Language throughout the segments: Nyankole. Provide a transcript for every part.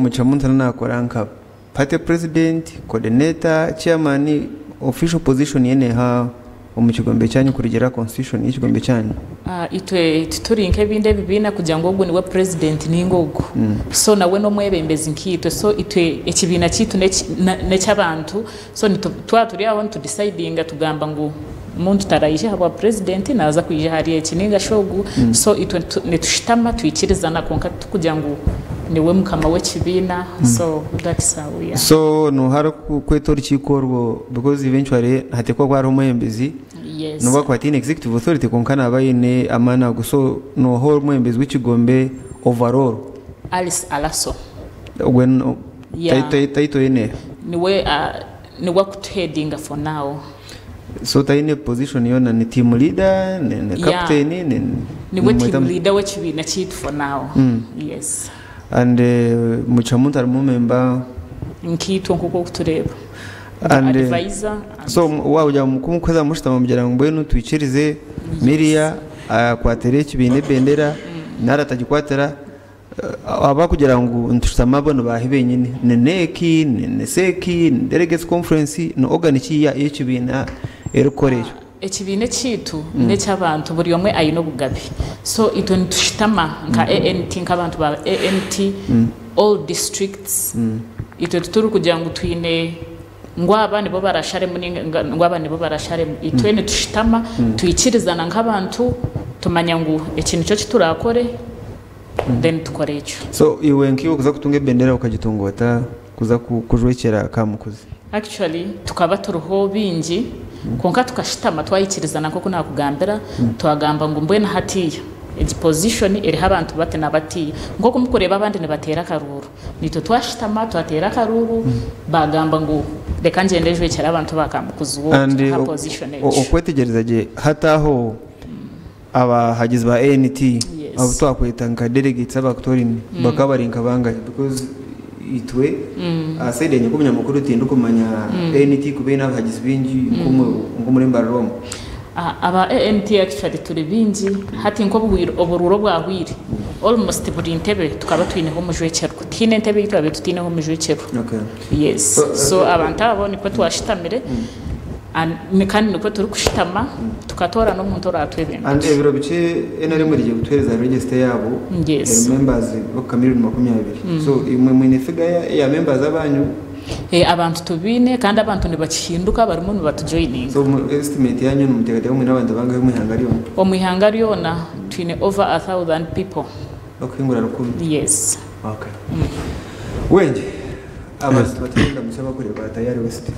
Muchamuntu naakora nka party president, coordinator, chairman, official position ye neeha omu kigombe kyanyu kurugiirira aha constitution y'ekigombe kyanyu? Itwe tituri nk'ebindi ebibiina kugira ngu ogu niwe president ninga ogu. So nawe n'omwebembezi nkaitwe. So itwe ekibiina kyaitu n'eky'abantu. So twaba turi aho nitu decidinga tugamba ngu omuntu taraije ahabwa president naaza kwija ahari eki ninga shi ogu. So itwe nitushutama twikirizana kwonka tikugira ngu niwe mukama w'ekibiina. So that's how we are. So nooha arikweta orukiiko orwo because eventually hateekwa kuba hariho omwebembezi Nobu akuba ataine executive authority kwonka naaba aine amaani ago so nooha omwebembezi w'ekigombe overall? Alice Alaso. Ogwe title ye neeha? Niwe niwe akutuheadinga for now. So taine position yoona ni team leader, ni captain? Niwe team leader w'ekibiina kyaitu for now. Yes. And Muchamuntu arimu member? Nkaitwe nk'oku orikutureeba. And advisor. So wakugira ngu kumukuheza mushutama mugira ngu mbwenu twikirize Miria akwatire ekibiina ebendera nari atagikwatira abakugira ngu nitushutama abo nibaahi benyini? Ni NEC, ni SEC, ni Delegates Conference, ni organ ki y'ekibiina erikukora ekyo? Ekibiina ekyaitu n'eky'abantu buri omwe aine obugabe. So itwe nitushutama nka ANT nk'abantu ba ANT all districts itwe tituri kugira ngu twine ngu aba nibo barasharemu ninga ngu aba nibo barasharemu. Itwe nitushutama twikirizana nk'abantu tumanya ngu eki nikyo kiturakore then tukora ekyo. So iwe nk'iwe kuza kutunga ebendera okagitunga ota kuza kujwekyera Kamukuzi? Actually tukaba turiho baingi kwonka tukashutama twayikirizana nk'oku naakugambira twagamba ngu mbwenu hatiiya egi position eriho abantu bati na batiiya. Nk'oku murikureeba abandi nibateera akaruuru, naitwe twashutama twateera akaruuru baagamba ngu reka ngyende njwekyere abantu ba Kamukuzi ward And aha position egyo. okwetegyereza gye hati aho abahagizi ba ANT abu twakweta nka delegates abakutorine bakaba bari nka bangahi because itwe aha side yangye nk'omunyamakuru tindikumanya ANT kuba eine abahagizi baingi nk'omuri Mbarara omu. Aba ANT actually turi baingi hati nk'oburuuru obwahweire almost buri ntebe tukaba twineho omujwekyerwa tihaine entebe ei twabaire tutaineho omujwekyerwa yes so abantu abo nikwo twashutamire. Kandi nikwo turikushutama tukatoorana omuntu oraatwebembere. And ebiro bikye NRM eriija kutuheereza register yaabo erimu members b'okuhika milioni 20. So imwe mwine figure ya members abanyu? Abantu tubaine kandi abantu nibakihinduka barimu nibatujoininga. So estimate yanyu nimuteekateeka ngu mwine abantu bangahi omu ihanga ryona? Omu ihanga ryona twine over 1000 people. Bakuhingura rukumi? Yes. Okay. Wengye, abantu tibaturinda busha bakureeba Tayari West.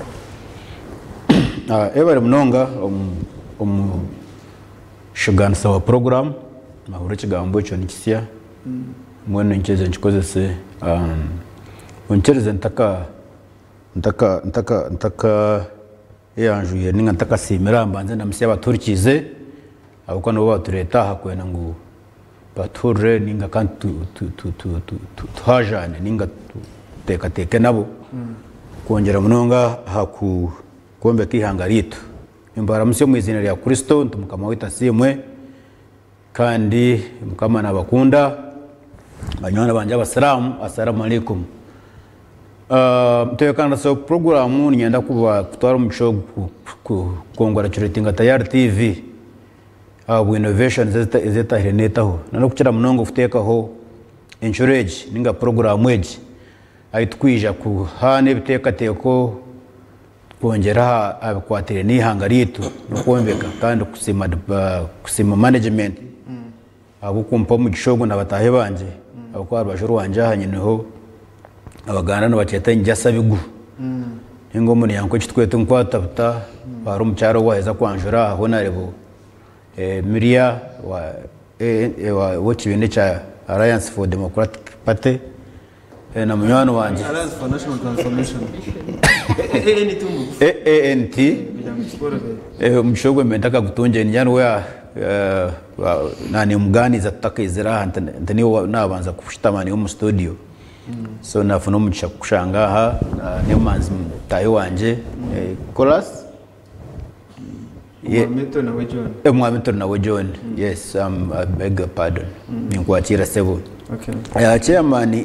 Ebare munonga omushugaanisa wa puroguraamu, nahurira ekigambo ekyo nikisya mbwenu niinyija nkikozese. Onyikirize ntakayeyanjwire ninga ntakasiimire aha mbanze ndamutsye abatuhurikiize ahabw'okuba nibo baatureeta aha kwenda ngu batuhurire ninga kandi tuhajaane ninga tuteekateeke nabo kwongyera munonga aha kwombeka eihanga ryaitu. Nimbaramutsya omu iziina rya Kristo nti Mukama waitu asiimwe kandi Mukama nabakunda. Banywani bangye abasiraamu, Assalamu alaikum. Ntebeekanisa puroguraamu niinyenda kutwara omugisha ogu kukonguracuratinga Tayari TV. Ahabwa innovations ezi etahire neetaho na n'okukira munonga okuteekaho encuro egi ninga puroguraamu egi ahu turikwija kuhaana ebiteekateeko kwongyera aha bikwatiraine n'eihanga ryaitu n'okwombeka kandi kusiima management ahabw'okumpa omugisha ogu na bataahi bangye ahabw'okuba aha rubaju rwangye aha nyineho Abaganda nibakyeta enjasabigu ninga omunyankore eki turikweta enkwatabuta hariho omukyara owaheza kwanjura aha Honarebo Miria ow'ekibiina ekya Alliance for Democratic Party na munywani wangye Alliance for National Transformation. ANT omugisha ogwo mbe ntakagutungire niinyija niwe naanimugaaniiza tutakaizire aha nti niiwe naabanza kushutama naiwe omu studio. So nafuna omugisha kukushanga aha n'emanzi mutaahi wangye Nicholas. Omwami Turinawe John. Omwami Turinawe John, yes, I beg your pardon. Ninkwakiira sebo. Okay. Chairman,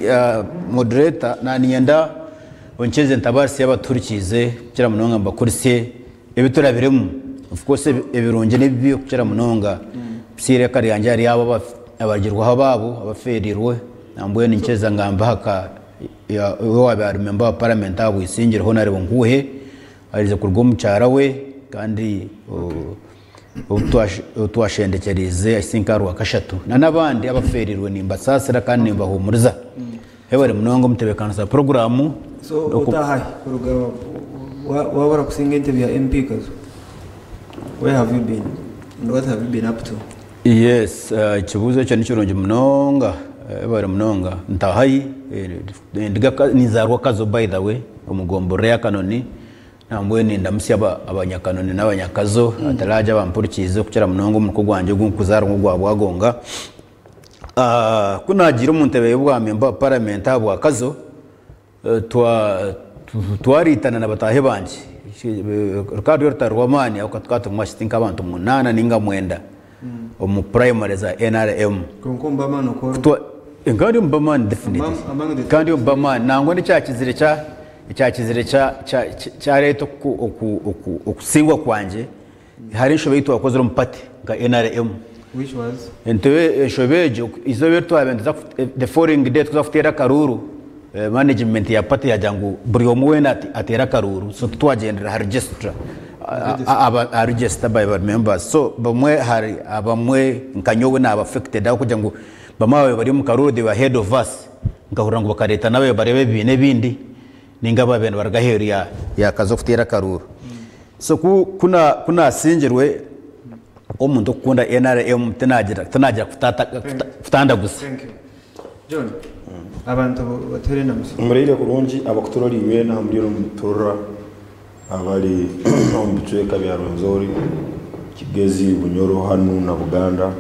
moderator, na niinyenda onkyeze ntabaasise abatuhurikiize kukira munonga mbakurisye ebi turabiremu. Of course ebirungi n'ebibi okukira munonga. Bisiire eka ryangye ahari abo abarugirweho abaabo abafeereirwe. Nambwenu nikyeza ngambe aha ka ya owaabaire ari memba wa paramenti aha Bwisingire Honarebo Nkuuhe aherize kuruga omu mukyara we kandi ou twashendekyereize I think aha Rwakashatu. Na n'abandi abafeereirwe nimbasaasira kandi nimbahuumuriza. Webare munonga omutebeekanisa wa puroguraamu. So otaaha hi kuruga waaba orakusinga entebe ya MP Kazo? Where have you been and what have you been up to? Yes, ekibuuzo ekyo nikirungi munonga, webare munonga. Ntaaha hi? Ninzaarwa Kazo by the way, omu gomborora ya Kanoni. Nambwenu nindamutsya abanyakanoni n'abanyakazo at large abampurikiize okukira munonga omuruka gwangye ogu ndikuzaarwamu ogwa Bwagonga. Ku naagiire omu ntebe y'obwa memba wa paramenti aha bwa Kazo, twariitana na bataahi bangye. Rukaba ruri orutaro rw'amaani ahabw'okuba tukaba turimu hati nk'abantu munaana nainga mwenda omu purayimare za NRM. Kwonka omu b'amaani okaba orimu? Nkaba ndi omu b'amaani definitely. Nkaba ndi omu b'amaani. Nangwa n'ekyakizire ekyakizire kyareeta okusingwa kwangye, hariho enshobe ei twakozire omu party nka NRM. Which was? Enshobe egyo, eizooba eri twabaire nituza the following day tukuza kuteera akaruuru, management ya party yaagira ngu buri omwe weena ateere akaruuru, so titwagyendera aha registra, aha register by ba members. So bamwe hari abamwe nka nyowe naaba affected ahabw'okugira ngu bamwe abaabaire bari omu karuuru they were ahead of us, nkahurira ngu bakareeta n'ababaire bari ab'ebibiina ebindi nainga abaabaire nibaruga aheeru ya Kazo kuteera akaruuru. So ku ku naasingirwe, omuntu okukunda NRM tinagira tinagira kutandaguza. Thank you. John, abantu batuhere enamuso. Muraire kurungi abakuturora iywena aha muriyo nimuturora abari omu bicweka bya Rwenzori, Kigezi, Bunyoro hanu na Buganda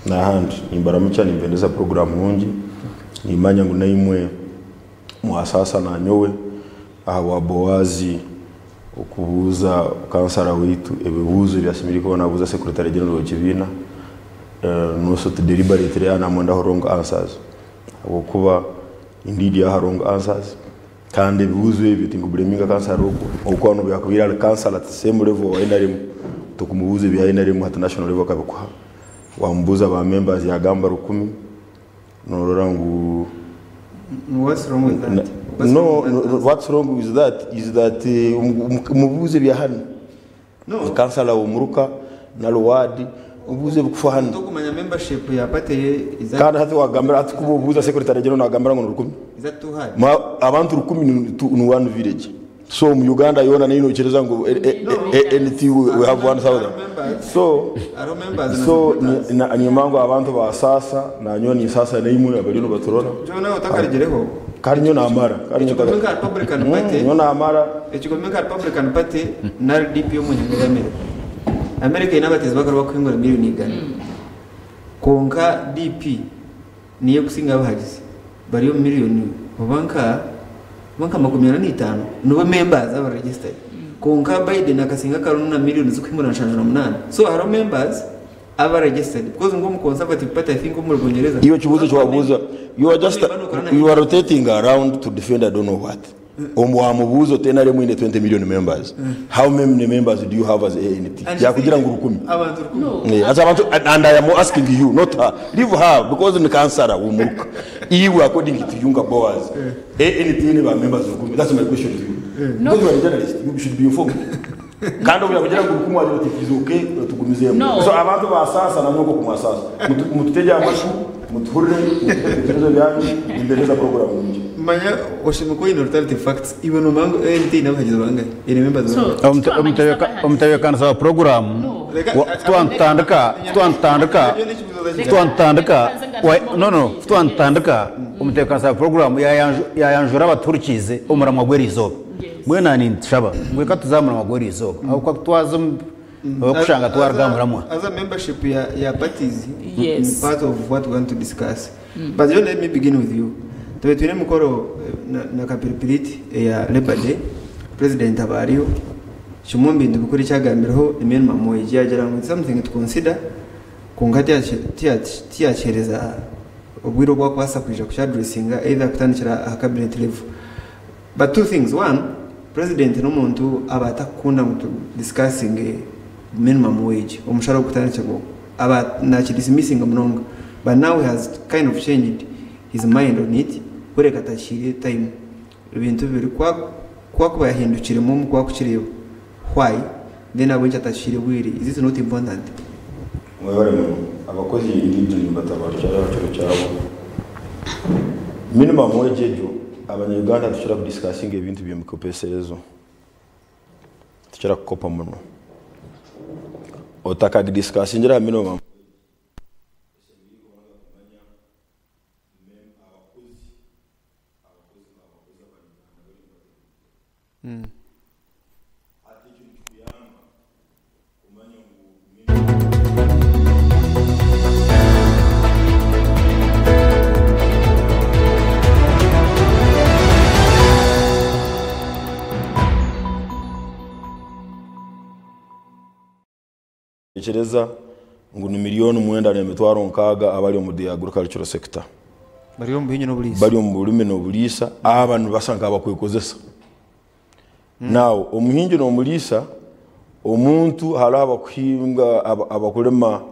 n'ahandi. Nimbaramukya nimbendeza puroguraamu nungi. Nimanya ngu naimwe mwasaasa nanyowe ahabwa Boazi okubuuza kansara waitu ebibuuzo ebi ashemereire kuba nabuuza Secretary General w'ekibiina noso ti deliberately yaaba namwendaho wrong answers ahabw'okuba indeed yaha wrong answers kandi ebibuuzo ebyo tinkubureminga kansara ogwo ahabw'okuba n'obu yakubaire ari kansara at the same level owa NRM tokumubuuza ebya NRM at national level akabikuha wamubuuza ba members yagamba rukumi Norora ngu What's wrong with that? What's no wrong with that answer? what's wrong with that is that mubuuze ebya hanu. No. Kansala w'omuruka nari ward obuuze ebikufa hanu. Tokumanya membership ya party ye is that Kandi hati wagambira hati kuba obuuza secretary general nagambira ngu ni rukumi. is that too hard? Ma abantu rukumi ni one village. So omu Uganda yoona nayo noikiriza ngu ANT we have 1000. So so niinyima ngu abantu ba saasa nanyowe ninsaasa naimwe abariyo nibaturora. Kandi nyowe namara. Nyowe namara. Ekigombe nka Republican Party na RDP omu ihanga rya America. America eine abateezi b'akaruru abarikuhingura miriyoni igana. Kwonka DP Niyo ekusinga abahagizi bari omu miriyoni oba nka oba nka 45 nibo members abari registered. Kwonka Biden akasinga akaruru na miriyoni zirikuhingura 78. So hariho members aba registered because ngu omu conservative party I think omuri Bungyereza Iwe ekibuuzo eki wabuuza you are just you are rotating around to defend I don't know what. Omu wamubuuza oti NRM eine 20 million members how many members do you have as ANT? And she Yakugira said ngu rukumi. abantu rukumi. No. Eh, as abantu and I am asking you not her. Leave her because ni kansara w'omuruka. Iwe according to you nka Boaz ANT eine ba members rukumi. That's my question to you. No. Because you are a journalist you should be informed. Kandi obu yakugira ngu rukumi wagira oti it is okay tugumizemu. No. So abantu ba saasa namwe nk'oku mwasaasa mututegye amashu mutuhurire mutuhe ebitekerezo byanyu nimbereza program nungi. Manya oshemekwa oine alternative facts iwe nomanya ngu ANT eine abahagizi bangahi? Eine members So, bangahi? titwamanyisa abahagizi. Omutebeekanisa wa puroguraamu No. ku twantandika ku twantandika no no ku twantandika omutebeekanisa wa puroguraamu yayanjura abatuhurikiize omuramwa gw'eriizooba. Mbwenu naanye ninshaba ngu reka tuze aha muramwa gw'eriizooba ahabw'okuba ku twaza omu orikushanga twaruga aha muramwa. As a membership ya parties Yes. ni part of what we want to discuss. But you let me begin with you. Tube twine emikoro na kapiripiriti eya Labour Day, President aba ariyo. Kimwe omu bintu bikuru eki agambireho ni minimum wage yagira ngu it's something to consider kwonka tiyakiheereza obwire obu akubaasa kwija kuki-addressinga either kutandikira aha cabinet level. But two things, one, President n'omuntu aba atakukunda ngu tu discussinge minimum wage, omushara ogukutandikirwaho. Aba naki-dismissinga munonga but now he has kind of changed his mind on it kureka atakihaire time. Ebintu biri ku ku akuba yahindukiremu omu ku akukireeba why then ahabw'enki atakihaire bwire is it not important? Mwebare muno abakozi indeed nimbatabarukira aha kiro kyabo. Minimum wage egyo abanya Uganda nitukira ku discussinga ebintu byemikopeserezo tukira kukopa muno. Otakagidiscussingire aha minimum wage oshemereire kubanza kumanya abakozi Abakozi n'abakozi abanyarwanda bari nibateekateeka. Hati ekyo nikikuyamba kumanya ngu Tekyereza ngu ni miliyooni mwenda n'emitwaro nkaaga abari omu the agricultural sector. Bari omu buhingi n'oburiisa. Bari omu burimi n'oburiisa, aba nibasa nk'abakwekozesa. Now omuhingi n'omuriisa, omuntu hariho abakuhinga abakurima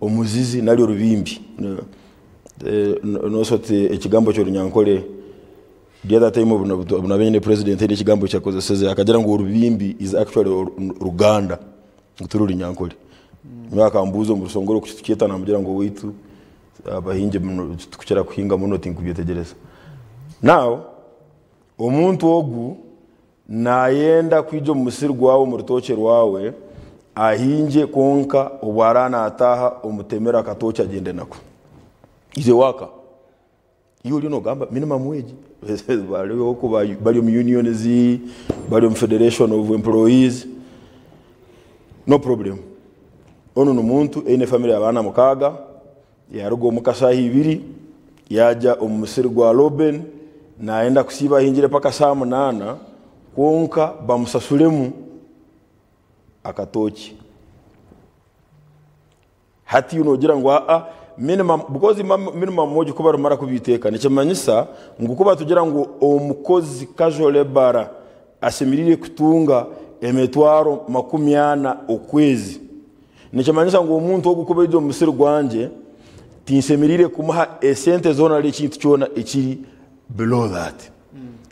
omuzizi nari orubimbi. Nooshusha oti ekigambo ky'orunyankore The other time obu nabaire nyine president haine ekigambo eki yakozeseze akagira ngu orubimbi is actually Ruganda ngu ti Runyankore. Nyowe akambuuza omu Rusongore oku tukyeta namugira ngu owaitu abahingi titukukira kuhinga muno tinkubyetegyereza. Now omuntu ogu nayenda kwija omu musiri gwawe omu rutookye rwawe ahingye kwonka obu araba nataaha omutemere akatookye agyende nako. Is a worker. Iwe oriyo nogamba minimum wage bariho oku bari omu unions, bari omu federation of employees, no problem. Onu n'omuntu eine family y'abaana mukaaga, yaruga omuka shaaha ibiri yagya omu musiri gwa Roben, nayenda kusiiba ahingire paka shaaha munaana kwonka bamusasuremu akatookye. Hati iwe nogira ngu aa minimum because minimum wage ku barimara kubiteeka nikimanyisa ngu ku batugira ngu omukozi casual labourer ashemereire kutunga emitwaro 40 okwezi, nikimanyisa ngu omuntu ogu kuba aija omu musiri gwangye tinshemereire kumuha esente zoona nari ekintu kyona ekiri below that.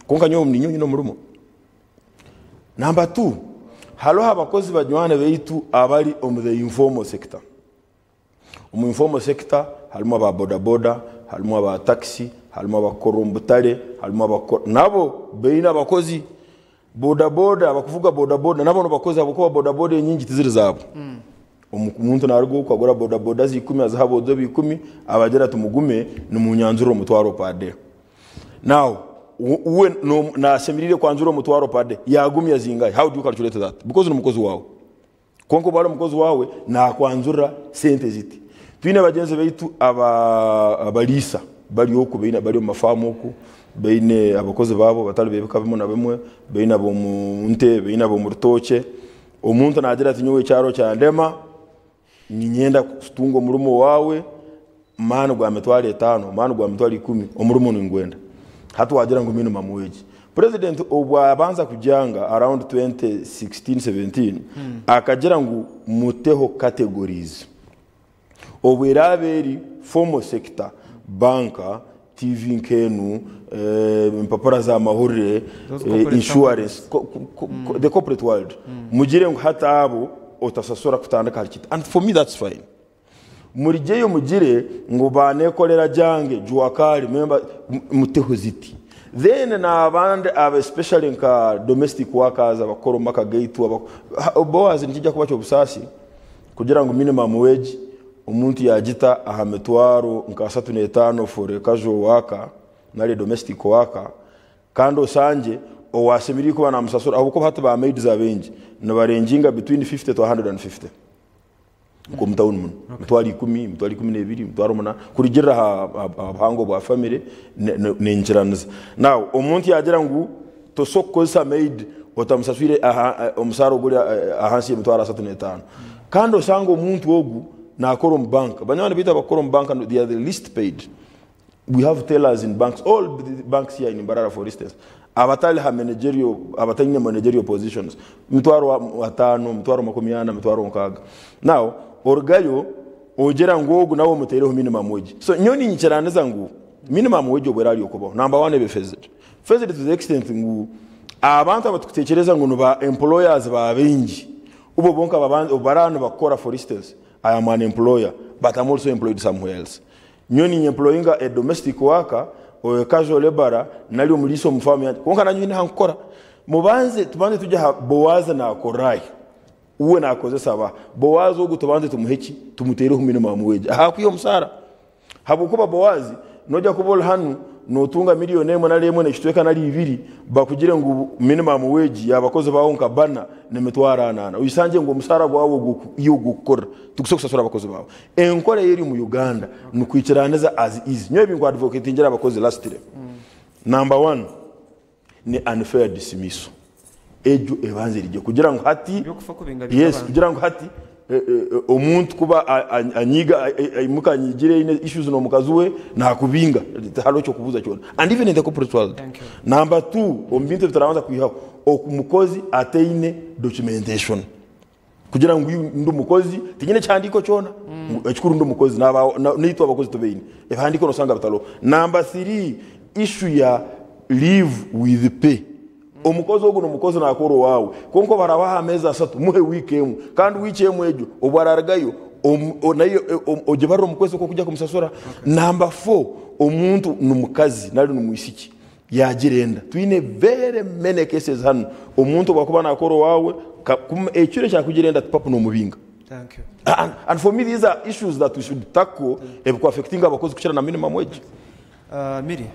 Kwonka nyowe ninyowe nyine omurimo. Namba tu, hariho abakozi banywani baitu abari omu the informal sector. Omu informal sector harimu aba bodaboda, harimu aba taxi, harimu abakukora omu butare, harimu abakukora nabo baine abakozi. Bodaboda abakuvuga bodaboda nabo nibakozi ahabw'okuba bodaboda enyingi tiziri zaabo. Omuntu naruga oku agura bodaboda ze ikumi aziha aboojo be ikumi abagira ati mugume nimunyanjurira omutwaro per day. Now we nashemereire kwanjura omutwaro per day yagumya zingahi? How do you calculate that? Because nomukozi wawe. Kwonka obu ari omukozi wawe nakwanjurira sente ziti. Twine bagyenzi baitu abariisa bari oku bari omu mafaamu oku baine abakozi baabo batari b'ebika bimwe na bimwe, baine ab'omu nte, baine ab'omu rutookye. Omuntu nagira ati nyowe ekyaro kyandema Niinyenda kutunga omurimo waawe, maani gwa mitwaro etaano, maani gwa mitwaro ikumi, omurimo ningwenda. Hati waagira ngu minimum wage. President obu abanza kugyanga around 2016, 17, akagira ngu muteho categories. Obu eraabe eri formal sector, banka, TV nk'enu, empapura z'amahurire, Those corporate insurance, the corporate world, mugire ngu hati abo otasasura kutandika ahari kiti. And for me that's fine. Murigyeyo mugire ngu banekorera gyange, jua kali, member, muteho ziti. Then n'abandi aba especially nka domestic workers abakukora omu maka gaitu, Boaz nikijja kuba ky'obusaasi kugira ngu minimum wage Omuntu yaagita aha mitwaro nka 35 for a casual worker nari a domestic worker kandi oshangye owashemereire kuba namusasura ahabw'okuba hati ba maids abaingi nibarenginga between 50 to 150 nk'omu tawuni munu emitwaro ikumi, emitwaro 12, emitwaro munaana kurugiirira aha buhango bwa famire nenkiraniza. Now omuntu yaagira ngu tosobola kukozesa maid otamusaswire omushaara oguri ahansi y'emitwaro 35 Kandi oshange omuntu ogu nakora omu bank. Banywani baitu abakukora omu bank they are the least paid. We have tellers in banks, all the banks here in Mbarara for instance, abatari ha managerial, abataine managerial positions, mitwaro atano, mitwaro 40, mitwaro 60. Now, orugayo ogira ngu ogu nawe omuteereho minimum wage. So nyowe niinyikiraniza ngu minimum wage obu eraari okubaho, number one ebe phased. Phased to the extent ngu abantu abatukutekyereza ngu ni ba employers ba baingi, bo bonka obu baraba nibakukora for instance, I am an employer but am also employed somewhere else. Nyowe ninyemployinga a domestic worker or a casual labourer nari omuriisa omu faamu yangye kwonka nanye haine ahankukora. Mubanze tubanze tugye aha Boazi nakorera hi? Uwe nakozesa ba? Boazi ogu tubanze tumuhe ki? Tumuteereho minimum wage ahakwiha omusaara. Habwokuba Boazi noija kuba ori hanu notunga miriyoni emwe nari emwe nekicweka nari ibiri bakugire ngu minimum wage yabakozi baawe nka bana nemitwaro anana oyisangye ngu omusaara gwawe ogu iwe ogukukorera tigusobola kusasura abakozi baawe. Enkora eyeri omu Uganda nikwikiraniza as is. Nyowe ebi nku advocatingira abakozi lastly. Number one ni unfair dismissal. Egyo ebanze erigye kugira ngu hati Ebyokufa kubingabinga yes abantu. Kugira ngu hati omuntu kuba anyiga aimuka anyigire aine issues n'omukazi we nakubinga tihariho ekyokubuuza kyona and even in the corporate world. Thank you. Number two, omu bintu ebi turabanza kwihaho omukozi ataine documentation. Kugira ngu ndi mukozi tinyine ekihandiiko kyona ngu ekikuru ndi mukozi naitwe abakozi tubaine ebihandiiko nosanga bitariho. Number three, issue ya leave with pay. Omukozi ogu nomukozi nakora owaawe kwonka obu araabe aha meezi ashatu muhe wiiki emwe kandi wiiki emwe egyo obu ararugayo nayo ogibarire omu kwezi oku orikuja kumusasura. Number four, omuntu ni mukazi nari ni mwisiki yagira enda. Twine very many cases hanu omuntu obu akuba nakora owaawe ekiro ekyakugira enda papu nomubinga. Thank you. And for me these are issues that we should tackle ebikuaffectinga abakozi kukira na minimum wage. Miri,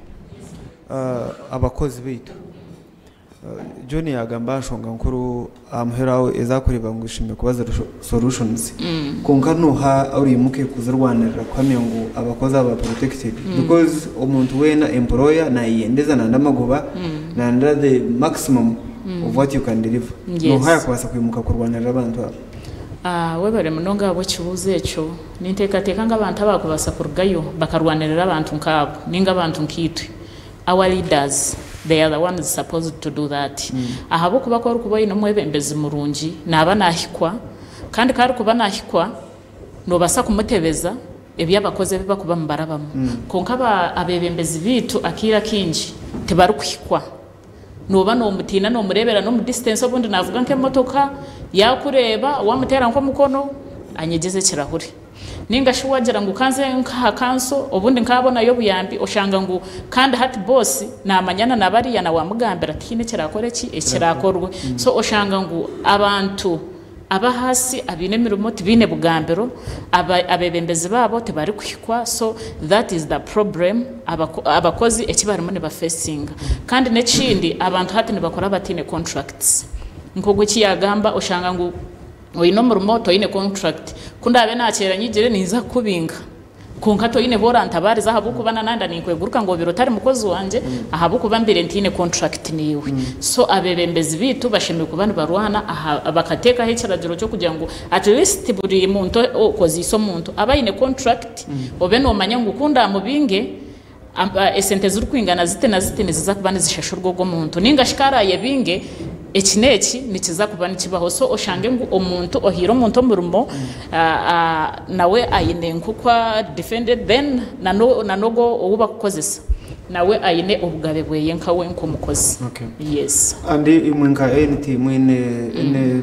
abakozi baitu John yagamba aha nshonga nkuru aha muheru aho ezakureeba ngu zishemereire kuba ziri solutions kwonka noha oriimuke kuzirwanirira kuhamya ngu abakozi aba protected because omuntu weena employer nayeyendeza nanda amagoba nanda the maximum of what you can deliver. Noha yakubaasa kwimuka kurwanirira abantu aba? Webare munonga ahabw'ekibuuzo ekyo. Ninteekateeka ngu abantu abakubaasa kurugayo bakarwanirira abantu nkaabo ninga abantu nkaitwe, our leaders, they are the ones supposed to do that. Ahabw'okuba ku orikuba oine omwebembezi murungi naaba naahikwa kandi ku arikuba naahikwa noobaasa kumutebeza eby'abakozi ebi barikuba nibarabamu. Kwonka abeebembezi baitu akaire akaingi tibarikuhikwa. Nooba noomutiina noomureebera n'omu distance obundi naavuga nk'emotoka yaakureeba waamuteera nk'omukono anyegyeza ekirahure. Ninga shi waagira ngu ka nze nk'aha kanso obundi nkaabonayo obuyambi oshanga ngu kandi hati boosi naamanyana na bariya na waamugambira tihaine ekiraakore ki ekiraakorwe. So oshanga ngu abantu ab'ahaasi abaine emirimo tibaine bugambiro, abeebembezi baabo tibarikuhikwa so that is the problem abakozi eki barimu nibafesinga. Kandi n'ekindi abantu hati nibakora bataine contracts. Nk'ogu eki yaagamba oshanga ngu oine omurimo toine contract ku ndaabe naakyera nyigire ninza kukubinga kwonka toine ahu orantabaariza ahabw'okuba na nanda ninkweguruka ngu obaire otari mukozi wangye ahabw'okuba mbaire ntaine contract naiwe. So abeebembezi baitu bashemereire kuba nibarwana aha bakateekaho ekiragiro ky'okugira ngu at least buri muntu okoziise omuntu abe aine contract obe noomanya ngu ku ndaamubinge esente zirikwingana ziti na ziti niziza kuba nizishashurwa ogwo muntu ninga shi ku araayebinge eki n'eki nikiza kuba nikibaho. So oshange ngu omuntu ohaire omuntu omurimo nawe aine nk'oku defended then na n'ogwo ou bakukozesa nawe aine obugabe bweye nkawe nk'omukozi. Yes. And imwe nka ANT mwine any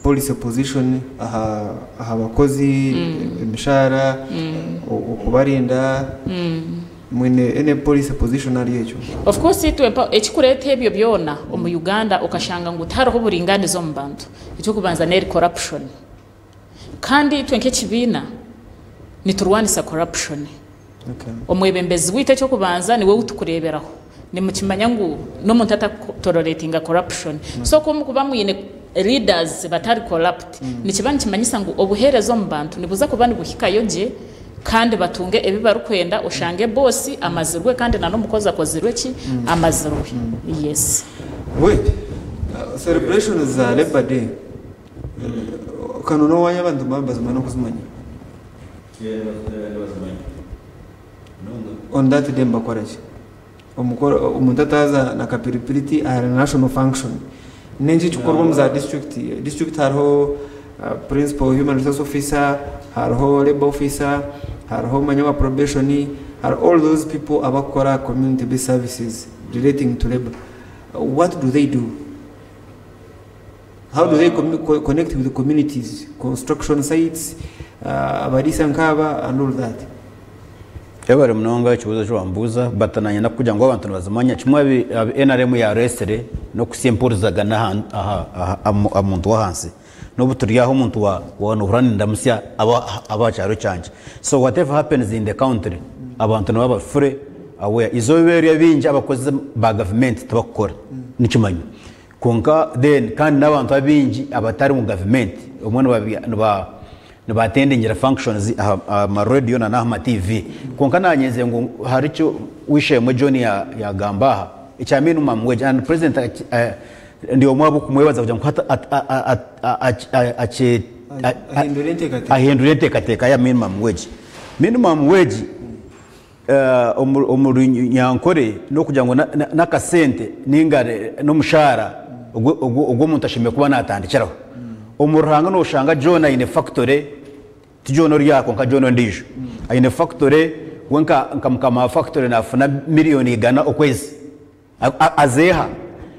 policy position aha bakozi, emishahara, okubarinda, mwine any policy position ahari ekyo? Of course itwe ekikureeta ebyo byona omu Uganda okashanga ngu tihariho buringaaniza omu bantu, eky'okubanza n'eri corruption. Kandi itwe nk'ekibiina niturwanisa corruption. Omwebembezi waitu eky'okubanza niwe ou tukureeberaho. Nimukimanya ngu n'omuntu atakutoleratinga corruption. So ku mukuba mwine leaders batari corrupt, nikiba nikimanyisa ngu obuheereza omu bantu nibuza kuba nibuhikayo gye kandi batunge ebi barikwenda oshange boosi amazirwe kandi na n'omukozi akozirwe ki? Amazirwe. Yes. Wait, celebrations za Labour Day, kanu n'owaanyu abantu nibaba nibazimanya n'okuzimanya? Nibazimanya. On that day nibakora ki? Omukoro omuntu ataaza na kapiripiriti ahari national function. N'enki ekikukorwa omu za district? District hariho principal human resource officer, hariho labour officer, hariho manya owa probation, hariho all those people abakukora community based services relating to labour. What do they do? How do they connect with the communities, construction sites, abariisa nkaaba and all that? Yebare munonga ekibuuzo eki wambuuza but nanye nakugira ngu abantu nibazimanya kimwe abi abi nrm yaresire nokuhitsya empurizagana aha aha aha aha muntu wahansi nobu turi aha omuntu wa wa nohurira nindamutsya aba abaha kyaro kyangye so whatever happens in the country abantu nibaba fully aware izooba eryo abaingi abakozi ba gavumenti tibakukora nikimanywa Kwonka then kandi n'abantu abaingi abatari mu gavumenti obumwe niba niba attendingira functions aha aha ma radio na n'aha ma TV. Kwonka naanye nze ngu hariho eki ow'eishe-emwe John ya yagamba aha ekya minimum wage and president ndi omwe ahabw'okumwebaza kugira ngu hati aki Ahindura enteekateeka. ahindura enteekateeka ya minimum wage. Minimum wage Omu Runyankore n'okugira ngu n'akasente ninga n'omushaara ogu omuntu ashemereire kuba naatandikiraho. Omu Ruhanga nooshanga John aine fakitore, ti John ori aha kwonka John ondiijo, aine fakitore we nka mukama wa fakitore naafuna miriyoni igana okwezi. Azeeha.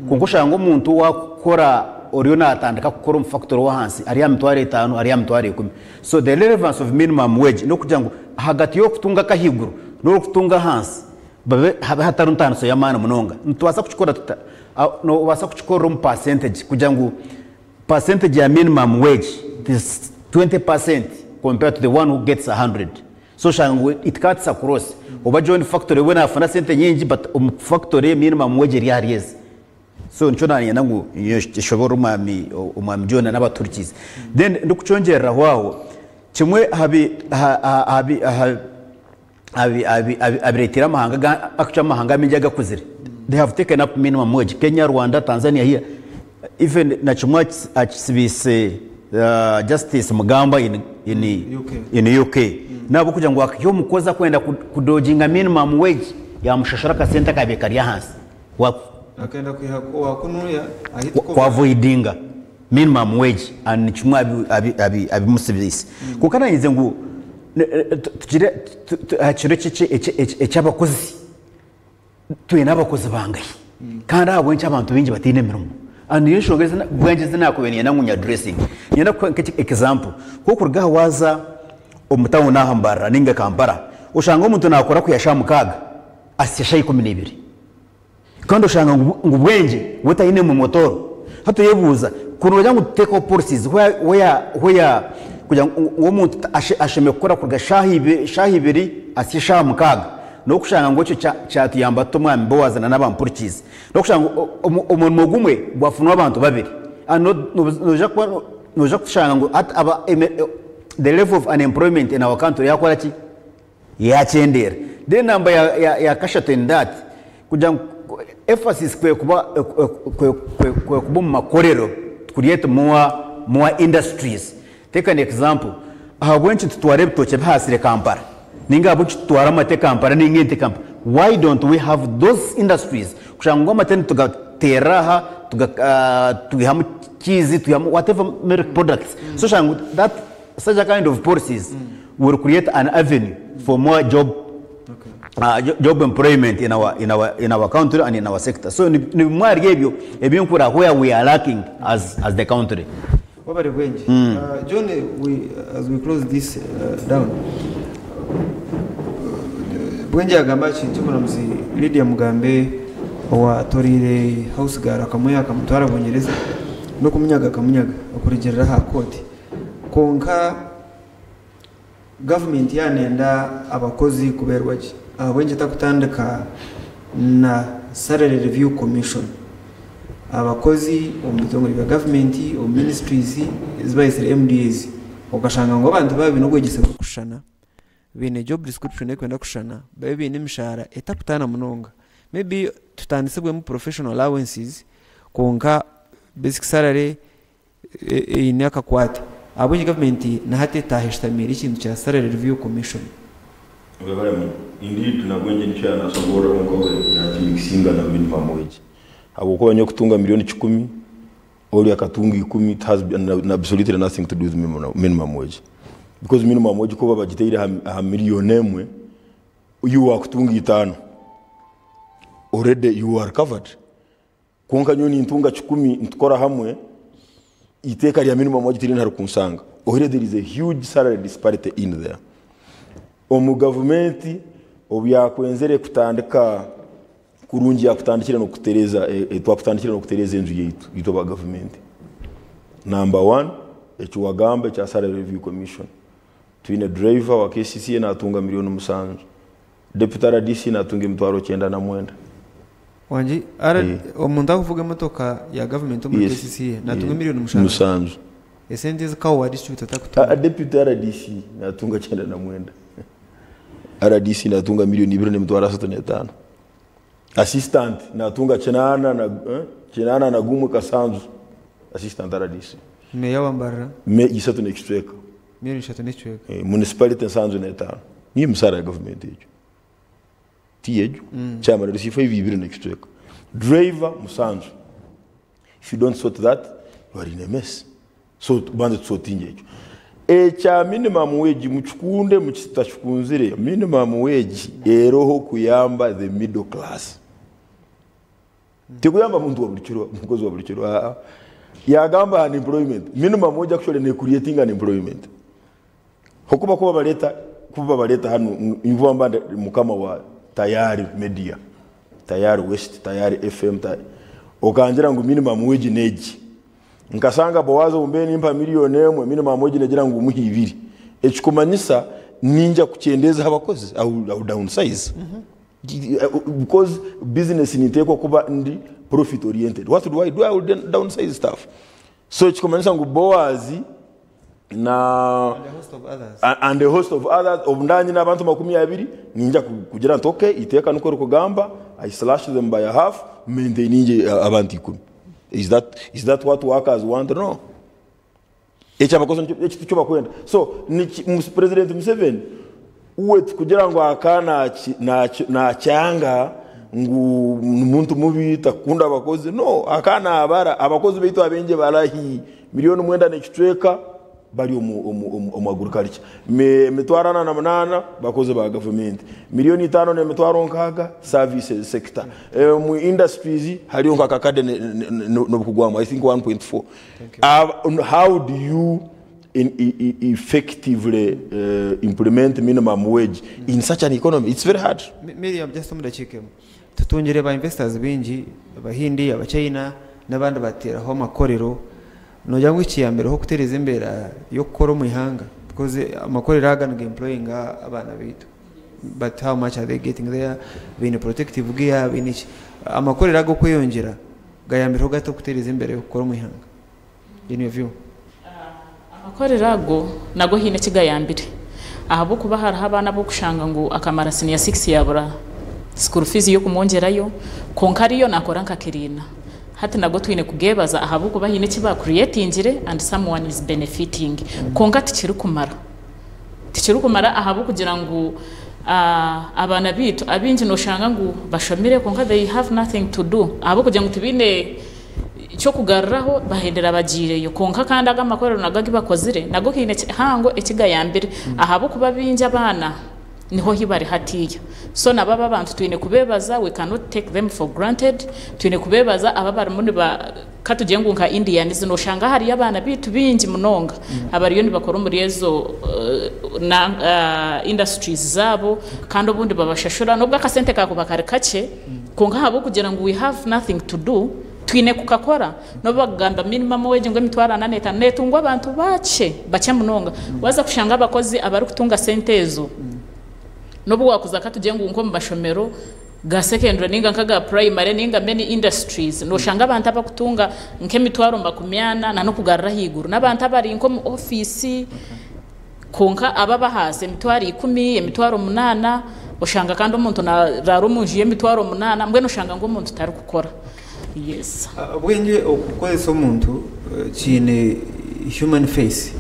Kwonka oshanga omuntu owaakukora oriyo naatandika kukora omu fakitore ow'ahansi ari aha mitwaro etaano, ari aha mitwaro ikumi. So the relevance of minimum wage n'okugira ngu ahagati y'orikutunga ak'ahaiguru n'orikutunga ahansi babe habe hatariho ntaaniso y'amaani munonga. Nitubaasa kukikora tuta? Noobaasa kukikorera omu percentage kugira ngu percentage ya minimum wage is 20% compared to the one who gets 100. So oshanga ngu it cuts across. Oba John factory we nafuna sente nyingi but omu factory minimum wage eri ahari ezi. So nikyo nanyenda ngu nshoborore omwami omwami John n'abatuhurikiize. Then ndikukyongyereraho aho, kimwe aha bi aha aha bi aha aha bireeteire amahanga actually amahanga amaingi agakuzire they have taken up minimum wage Kenya, Rwanda, Tanzania here even na kimwe akisibiise Justice Mugamba in in UK n'ahabw'okugira ngu akaha omukozi akwenda kudoginga minimum wage yamushashura akasente akabaire kari ahansi Akenda kwiha owa kunuya ahitwe ku avoidinga minimum wage and ni kimwe aha bimusibiise. Kwonka nanye ngu tugire aha kiro eky'abakozi twine abakozi bangahi kandi ahabw'enki abantu baingi bataine mirimo? And niyo nshonga ezi bwengye ezi naakubaire niinyenda ngu nyaduresinge. Niinyenda kukuha nka example, ku orikuruga aha waaza omu tawuni aha Mbarara nainga Kampala, oshanga omuntu naakora kwiha shaaha mukaaga ahitsya shaaha 12. Kandi oshanga ngu Bwengye we taine mumotoro. Hati oyebuuza ku noogira ngu tuteekeho policies where where kugira ngu omuntu ashemereire kukora kuruga shaaha ibiri ahitsye eshaaha mukaaga n'okushanga ngu ekyo kyatuyamba tuta omwami Boaz na n'abampurikiize. N'okushanga ngu omurimo gumwe gwafunwa abantu babiri. Noija kuba noija kushanga ngu hati aba the level of unemployment in our country yakora ki? Yaakyendeera. Then enamba ya kashatu in that, kugira ngu emphasis kwekuba kwekuba omu makorero to create more more industries. Take an example, ahabw'enki nitutwara ebitookye bihaasire Kampala ninga ahabw'enki tutwara amate Kampala ninga ente Kampala? Why don't we have those industries kushanga ngu amate nitugateerera aha, twihamu cheese, twihamu whatever milk products. So oshanga ngu that such a kind of policies will create an avenue for more job job employment in our in our in our country and in our sector. So ni bimwe ahari ebyo ebinkureeba where we are lacking as as the country. Wabare Bwengye. John, we, as we close this down, Bwengye yagamba aha kintu ky'omuramuzi Lydia Mugambe owatoreire house girl akamwiha akamutwara Bungyereza n'okumunyaga akamunyaga okurugiirira aha kooti. Kwonka Gavumenti yaaba neyenda abakozi kubeerwa gye, ahabw'enki etarikutandika na Salary Review Commission? Abakozi omu bitongore bya gavumenti, omu ministries ezi bayetsire MDAs, okashanga ngu abantu baaba baine obwegyese burikushushana, baine job description erikwenda kushushana, babe baine emishahara etarikutaana munonga. Maybe tutandisibwemu professional allowances kwonka basic salary eine akakwate. Ahabw'enki gavumenti na hati etaaha eshutamiire ekintu kya Salary Review Commission? Webale muno. Indeed nabwengye nikyo yanasoborra kwonka we yakimixinga na minimum wage. Habwokuba nyowe kutunga milioni kikumi, ori akatunga ikumi, it has absolutely nothing to do with minimum wage. Because minimum wage kuba bagiteire aha milioni emwe, iwe wakutunga itaano, already you are covered. Kwonka nyowe nintunga kikumi nitukora hamwe, iteeka rya minimum wage tiriine aharikunsanga. Already there is a huge salary disparity in there. Omu gavumenti obu yakwenzere kutandika kurungi yakutandikire n'okutereeza twakutandikire n'okutereeza enju yaitu itwe aba gavumenti. Number one, eki wagamba ekya salary review commission. Twine driver wa KCCA natunga milioni 7, deputy RDC natunga emitwaro 99. Wangi omuntu akuvuga emotoka ya gavumenti omuri KCCA natunga milioni 7? 7. Esente ezi Kawa district atakutunga? Deputy RDC natunga 99. RDC natunga milioni 2 n'emitwaro 35. Assistant natunga 8 na 8 na gumwe kasanzu. Assistant RDC. Meya wa Mbarara? Me 3 n'ekicweka. Milioni 3 n'ekicweka. Municipality 75. Niyo emisara ya gavumenti egyo. Ti egyo. Chairman RC5 2 n'ekicweka. Driver 7. If you don't sort that, you are in a mess. So tubanze tusortinge ekyo. Ekya minimum wage mukikunde mukitakikunzire, minimum wage eroho kuyamba the middle class. Tikuyamba muntu wa buli kiro, mukozi wa buli kiro. Yagamba unemployment. Minimum wage actually ne creating unemployment. Hokuba kuba baleta hano imvuba mbanda mukama wa Tayari Media, Tayari West, Tayari FM, okangira ngu minimum wage neji. Nkasanga Bowazo umbe nimpa milioni 1, minimum wage negira ngu umuhe 2. Ekikumanyisa ninja kukyendeza abakozi au downsize. Because business nitekwa kuba ndi profit oriented. What do I do? I will downsize staff. So ekikumanyisa ngu Bowazi na and a host of others. And a host of others obundanyi n'abantu 20 ninja kugira nti okay, iteka nuko rikugamba, I slash them by a half, maintaining abantu 10. Is that what workers want? No. Ekyo abakozi ekyo tikyo bakwenda. So President Museveni uwe kugira ngu aka nakyanga ngu muntu mubi takunda abakozi, no, aka nabara abakozi baitu abenge barahi milioni 9 n'ekicweka bari omu agriculture, emitwaro 48 bakozi ba gavumenti, milioni 5 n'emitwaro 6 services sector, mu industries hariyo nkakakade n'obukugwamu, I think 1.4. How do you effectively implement minimum wage in such an economy? It's very hard. Miriam, just omu dakiika emwe, tutungire ba investors bingi, Abahindi, Abachina n'abandi, bateraho amakorero. Nogira ngu ekiyambireho kutereza embeera y'okukora omu ihanga, because amakorero aga niga-employinga abaana baitu, but how much are they getting there? Baine protective gear, baine ki? Amakorero ago okweyongyera gayambireho gata okutereza embeera y'okukora omu ihanga, in your view? Amakorero ago nago hiine ekigayambire, ahabwokuba hariho abaana b'okushanga ngu akamara senior 6 yabura school fees y'okumwongyerayo, konka ariyo nakora nka cleaner. Hati nago twine kugebaza ahabwokuba hiine eki bacreatingire and someone is benefiting. Konka tikirikumara, ahabwokugira ngu abaana bitu abingi noshanga ngu bashomire konka they have nothing to do, ahabwokugira ngu tibiine kyokugaruraho, bahendera bagiireyo. Konka kandi aga amakorero nago agi bakozire nago hiine kihango ekigayambire, ahabwokuba bingi abaana niho hibari hatiya. So nabo aba abantu twine kubebaza, we cannot take them for granted. Twine kubebaza aba barimu niba katugire ngu nka Indians, noshanga hariyo abaana bitu bingi munonga abariyo nibakora omuri ezo na industries zabo, kandi obundi babashashura nubwo akasente kako bakari kakye, konka ahabwokugira ngu we have nothing to do, twine kukakora. Nobu bagamba minimum wage ngu emitwaro 45 netungwa abantu bakye bakye munonga, waza kushanga abakozi abarikutunga sente ezo, nobu wakuza katugye ngu nko mu mashomero ga secondary ninga nka ga primary ninga many industries, noshanga abantu abakutunga nk'emitwaro 40 na nokugarura higuru n'abantu abari nko mu ofisi. Konka aba bahaze emitwaro 10, emitwaro 8, oshanga kandi omuntu narara omu nju y'emitwaro 8, mbwenu oshanga ngu omuntu tarikukora. Yes. Obwengye okukozesa omuntu kiine human face.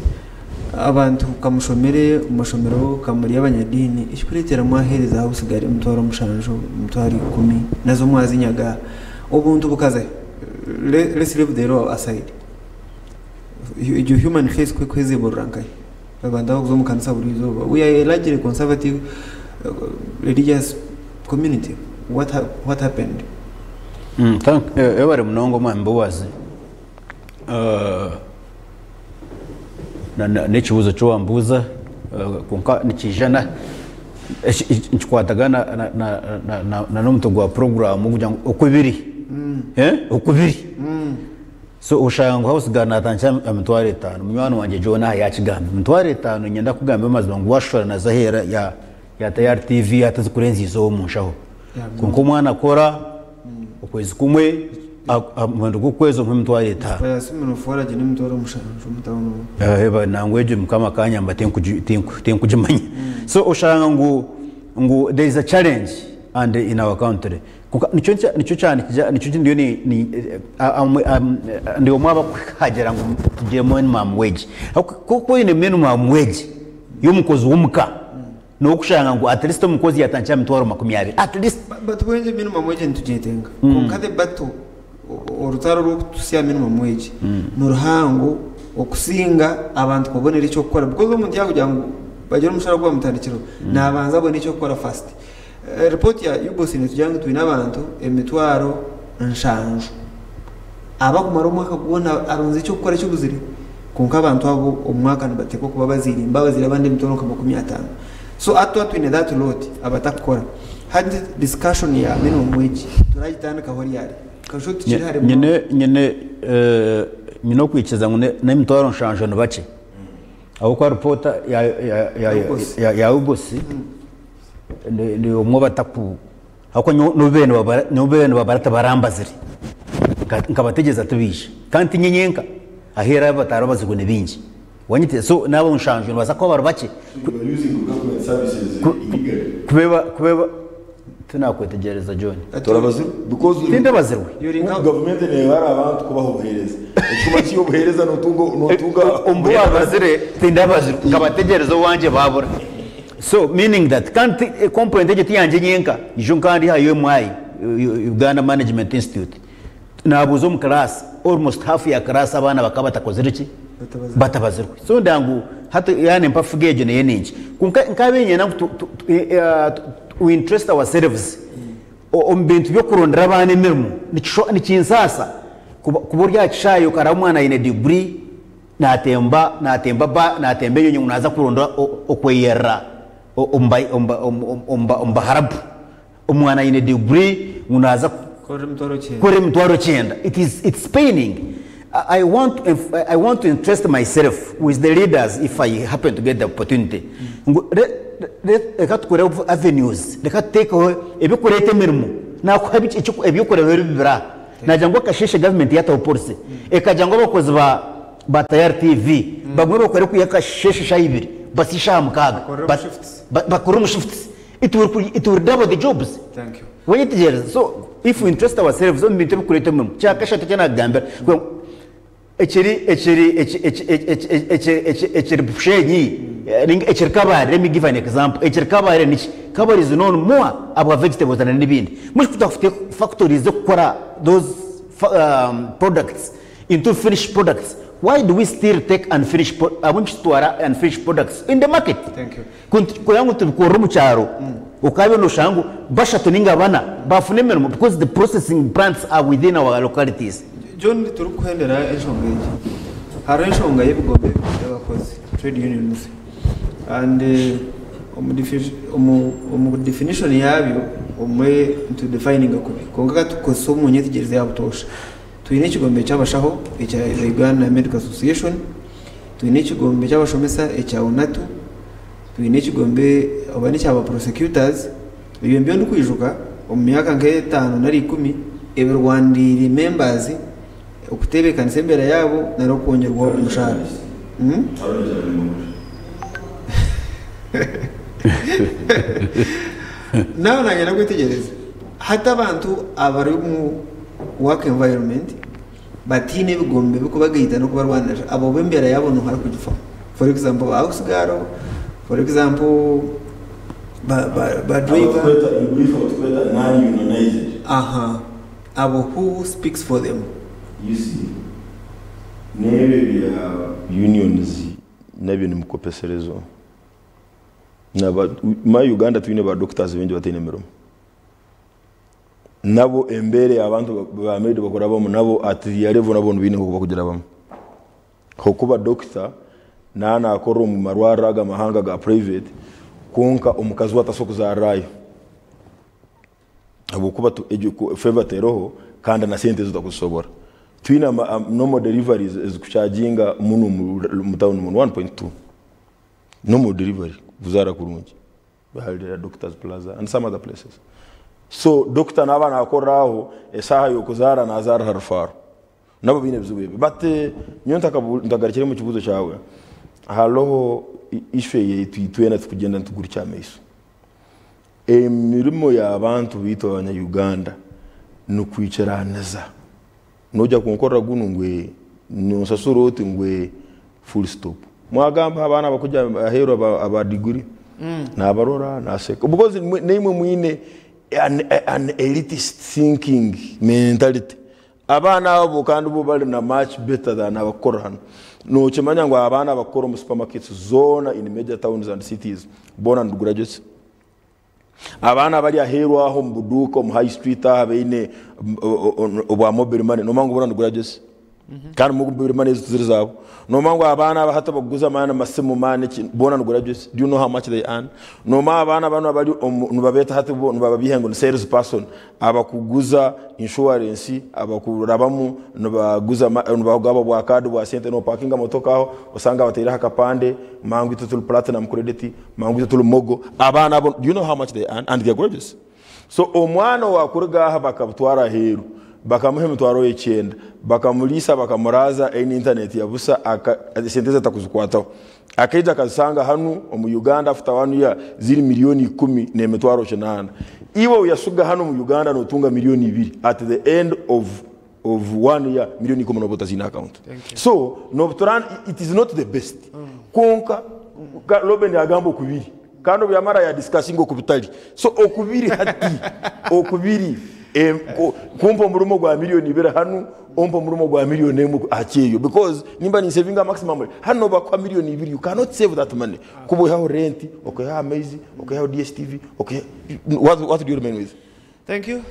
Abantu kamushomere omu mashomero kamuri abanyadiini ekikureetera mwaheereza house girl emitwaro mushanju, emitwaro ikumi nazo mwazinyaga obuntu bukazayo. Let's leave the law aside. Egyo human face ku ekweziburira nkahi? Abantu abakuza omu kanisa buri izooba. We are a largely conservative religious community. What, what happened? Thank, webare munonga omwami Boaz. N'ekibuuzo eki wambuuza kwonka nikiija na nikikwatagana na n'omutwe gwa puroguraamu kugira ngu oku biri, oku biri. So oshanga ngu house girl natandikira aha mitwaro etaano, munywani wangye John aha yakigamba, emitwaro etaano niinyenda kukugambira amazima ngu washusha naza aheeru ya Tayari TV hati zikurenza eizooba omu nshaho. Kwonka omwana akora okwezi kumwe, aha muhendo gw'okwezi omuhe emitwaro etaano. Nangwa egyo Mukama akanyamba tinkugimanya. So oshanga ngu ngu there is a challenge and in our country. Kwonka nikyo nikyo nikyo ndiyo ndi omwe abakuhagira ngu tugire minimum wage. Ku oine minimum wage y'omukozi w'omuka, N'okushanga ngu at least omukozi yatandikira aha mitwaro 20 at least. But bwengye minimum wage nitugyetenga kwonka the battle orutaro rw'okutuhitsya aha minimum wage niruhango okusinga abantu kubonera eky'okukora because omuntu yakugira ngu bagire omushara ogu bamutandikireho nabanza abone eky'okukora first. Report ya UBOS netugira ngu twine abantu 70,000 abakumara omwaka gwona aronze eky'okukora kibuzire. Kwonka abantu abo omu mwaka nibateekwa kuba bazaire mbabazaire abandi emitwaro nka 50. So hati twaba twine that lot abatakukora, hati discussion ya minimum wage turagitandikaho ryari? Kasho tikiri hare munonga. Nyine nyine nyine okwikiriza ngu n'emitwaro nshanju ni bakye ahabw'okuba ripoota ya ya ya UBOS. ya UBOS ni omwe bataku Ahabw'okuba nyowe n'obu baabaire nibabara, n'obu baabaire nibabara tibarambazire. Nka- Nkabategyereza tibaija. Kandi tinye nyenka, aheeru abu batarabazirwe ni baingi. Wanyetegyereza? So n'abo nshanju nibabaasa kuba bari bakye. So you are using government services illegally. Kubeeba, kubeeba, tinakwetegyereza John. Torabazirwe? Because Tindabazirwe. You're in Gavumenti neebara abantu kubaha obuheereza. Ekikuma ki obuheereza notunga notunga Omu bu babazire, tindabazirwe. Nkabategyereza owangye baabura. So meaning that kandi ti component egyo tiyangye nyenka, ijo nkaba ndi aha UMI, Uganda Management Institute, nabuuza omu class, almost half ya class abaana bakaba batakozire ki? Batabazirwe. So ndaba ngu hati yaaba nempa figure egyo neyo nenki. Kwonka nkabaire niinyenda ngu tu we interest ourselves omu bintu by'okurondera abaana emirimo. Nikinsaasa kuba ori aha kishaayi okaraba omwana aine degree, Naatemba, naatemba ba, naatemba enyonyi ngu naaza kuronda okweyerera omu ba, omu ba, omu ba, omu Baharabu. Omwana aine degree ngu naaza Kukorera emitwaro kyenda. kukorera emitwaro kyenda. It is, it's paining. I want to, I want to interest myself with the leaders if I happen to get the opportunity. Ngu re, re, reka tukore avenues, reka tuteekeho ebirikureeta emirimo. Naakuha biki, eby'okureeberaho bibiri aha. Nagira ngu akasheeshe gavumenti yaataho policy ekagira ngu abakozi ba ba Tayari TV bagume bakore kwiha akasheeshe shaaha ibiri basya eshaaha mukaaga Bakorere omu ba- shifts. ba- bakorere omu shifts. It will cre- it will double the jobs. Thank you. Wayetegyereza? So if we interest ourselves omu bintu ebirikureeta emirimo, kyakashatu eki naakugambira kugira ngu Ekiri ekiri eki eki eki eki eki ekiri Bushenyi ninga ekiri Kabale let me give an example ekiri Kabale niki Kabale is known more ahabwa vegetables na n'ebindi mbwenu ku twafute factories z'okukora those products into finished products why do we still take unfinished ahabw'enki tutwara unfinished products in the market Thank you. Ku kureba ngu tubikorera omu kyaro okaabe noshanga ngu bashatu ninga bana baafuna emirimo because the processing plants are within our localities. John turikuhendera enshonga egi, hariho enshonga y'ebigombe by'abakozi, trade unions, and omu definition yaabyo obumwe nitudefininga kubi kwonka ka tukukozesa omu nyetegyereza ya butoosha. Twine ekigombe ky'abashaho ekya Uganda Medical Association, Twine ekigombe ky'abashomesa ekya UNATU, twine ekigombe oba n'ekya ba prosecutors, ebyo nibyo ndikwijuka omu myaka nk'etaano nari ikumi ebirwaniriire members okuteebekanisa embeera yaabo nari okwongyerwa omushaara. Naaba nanyenda kwetegyereza hati abantu abari omu work environment, Bataine ebigombe bikubagaita n'okubarwanirira, abo bo embeera yaabo nooha arikugifaho? For example ba house girl, for example ba ba ba driver. Abatukweta in brief abatukweta non-unionized. Aha. Abo who speaks for them? You see, n'ebyo bya unions nabyo nimukopeserezwa. Naba ma Uganda twine ba doctors baingi bataine mirimo. Nabo embeera ei abantu ba maid bakurabamu nabo at their level nabo nibaine nk'oku bakugirabamu. Ahabw'okuba doctor naaba nakorera omu marwariro aga amahanga ga private kwonka omukazi we atasobola kuzaarirayo. Ahabw'okuba egyo favour teriho kandi na sente ezo takuzisobora. Twine normal deliveries ezikucharginga munu omu town munu 1.2 normal delivery kuzaara kurungi ahari Doctors Plaza and some other places. So doctor naaba nakorera aho esaaha y'okuzaara nazaarira aha rufaaro. Nabo baine ebizibu ebyo. But nyowe ntagarukire omu kibuuzo kyawe, hariho issue yaitu itwena turikugyenda nitugurukya amaiso. Emirimo y'abantu baitu abanya Uganda nikwikiraniza. Noija kunkorera gunu ngu ee, nonsasura oti ngu ee, full stop. Mwagamba abaana abarikuruga aheeru aba diguri, nabarora naseka because naimwe mwine an elitist thinking mentality. Abaana abo kandi bo bari na much better than abakukorera hanu. Nokimanya ngu abaana abakukora omu supermarkets zoona in major towns and cities boona ni graduates? Abaana abari aheeru aho omu buduuka omu high street aha baine obwa mobile money nomanya ngu boona ni graduates? Kandi mobile money ezo tiziri zaabo. Nomanya ngu abaana aba hati abakuguza maani amasimu maani ki boona ni graduates? Do you know how much they earn? Nomanya abaana banu abari omu nibabeeta hati bo nibababiiha ngu ni sales person abakuguza insurance, abakurabamu nibaguza nibagaba bwa card bwa sente nopakinga motoka aho osanga bataireho akapande mangu itwe turi platinum credit, mangu itwe turi mogo. Abaana abo do you know how much they earn and they are graduates? So omwana owakuruga aha bakabutwara aheeru bakamuha emitwaro ekyenda bakamuriisa bakamuraaza eine internet ya busa esente ze atakuzikwataho akaija akazisanga hanu omu Uganda after one year ziri milioni ikumi n'emitwaro kinaana. Iwe oyasiga hanu omu Uganda notunga milioni ibiri at the end of of one year milioni ikumi noba otaziine aha account. So nobutura it is not the best kwonka Roben yagamba okubiri kandi obu yamara ya discussinga okubitari so okubiri hati okubiri kumpa omurimo gwa milioni ibiri hanu ompe omurimo gwa milioni emwe aha kyeyo because nimba ninsevinga maximum hanu nobakuha milioni ibiri you cannot save that money kuba oihaho rent okaihaho amaizi okaihaho DSTV okaihaho what do you remain with? Thank you.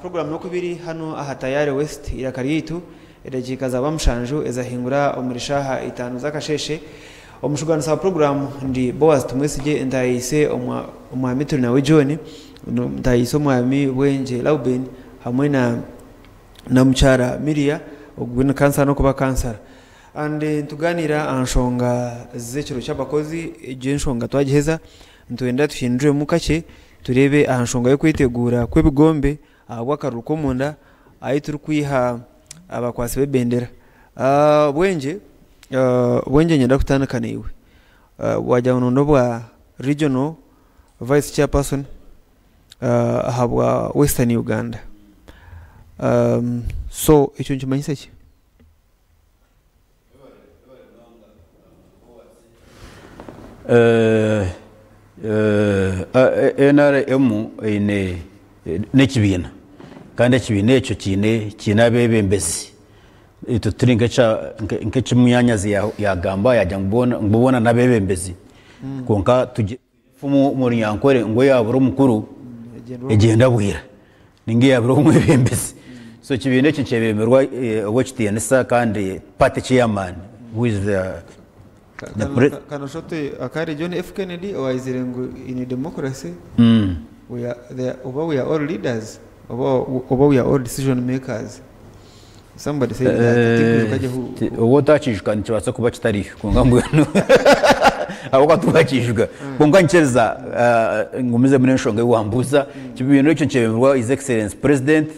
Program n'okubiri hanu aha Tayari West eiraka ryaitu. Edakiika zaaba mushanju ezahingura omuri shaaha itaano z'akasheeshe. Omushugaanisa wa puroguraamu ndi Boaz Tumwesigye ntaayaise Omwami Turinawe John, ntaayaise Omwami Bwengye Lauben hamwe na na mukyara Miria ogu ni kansara n'okuba kansara. And nitugaaniira aha nshonga z'ekiro ky'abakozi, egyo enshonga twagiheza nitwenda tuhinduremu kakye tureebe aha nshonga y'okweteguura kw'ebigombe ahabw'akaruru k'omunda ahu turikwiha abakwatsi b'ebendera. Bwengye, Bwengye niinyenda kutandika naiwe. Wagira ngu noyenda obwa Regional Vice Chairperson ahabwa Western Uganda. So ekyo nikimanyisa ki? NRM eine n'ekibiina kandi ekibiina ekyo kiine abeebembezi. Itwe turi nk'eki munyaanyazi yaagamba yaagira ngu boona n'abeebembezi kwonka Enfumu omu Runyankore ngu eyabura omukuru egyenda bwira ninga eyabura omwebembezi. So ekibiina eki nikyebemberwa ow'ekitiinisa kandi party chairman who is the Kano kano shote akari John F Kennedy owaizire ngu in democracy we are there oba we are all leaders oba oba we are all decision makers. Somebody said that tinkuijuka gye who Oba otakiijuka nikibaasa kuba kitariyo kwonka mbwenu ahabw'okuba tiwakiijuka. Kwonka nyikiriza ngumizemu n'enshonga ei wambuuza. Ekibiina ekyo nikyebemberwa His Excellency President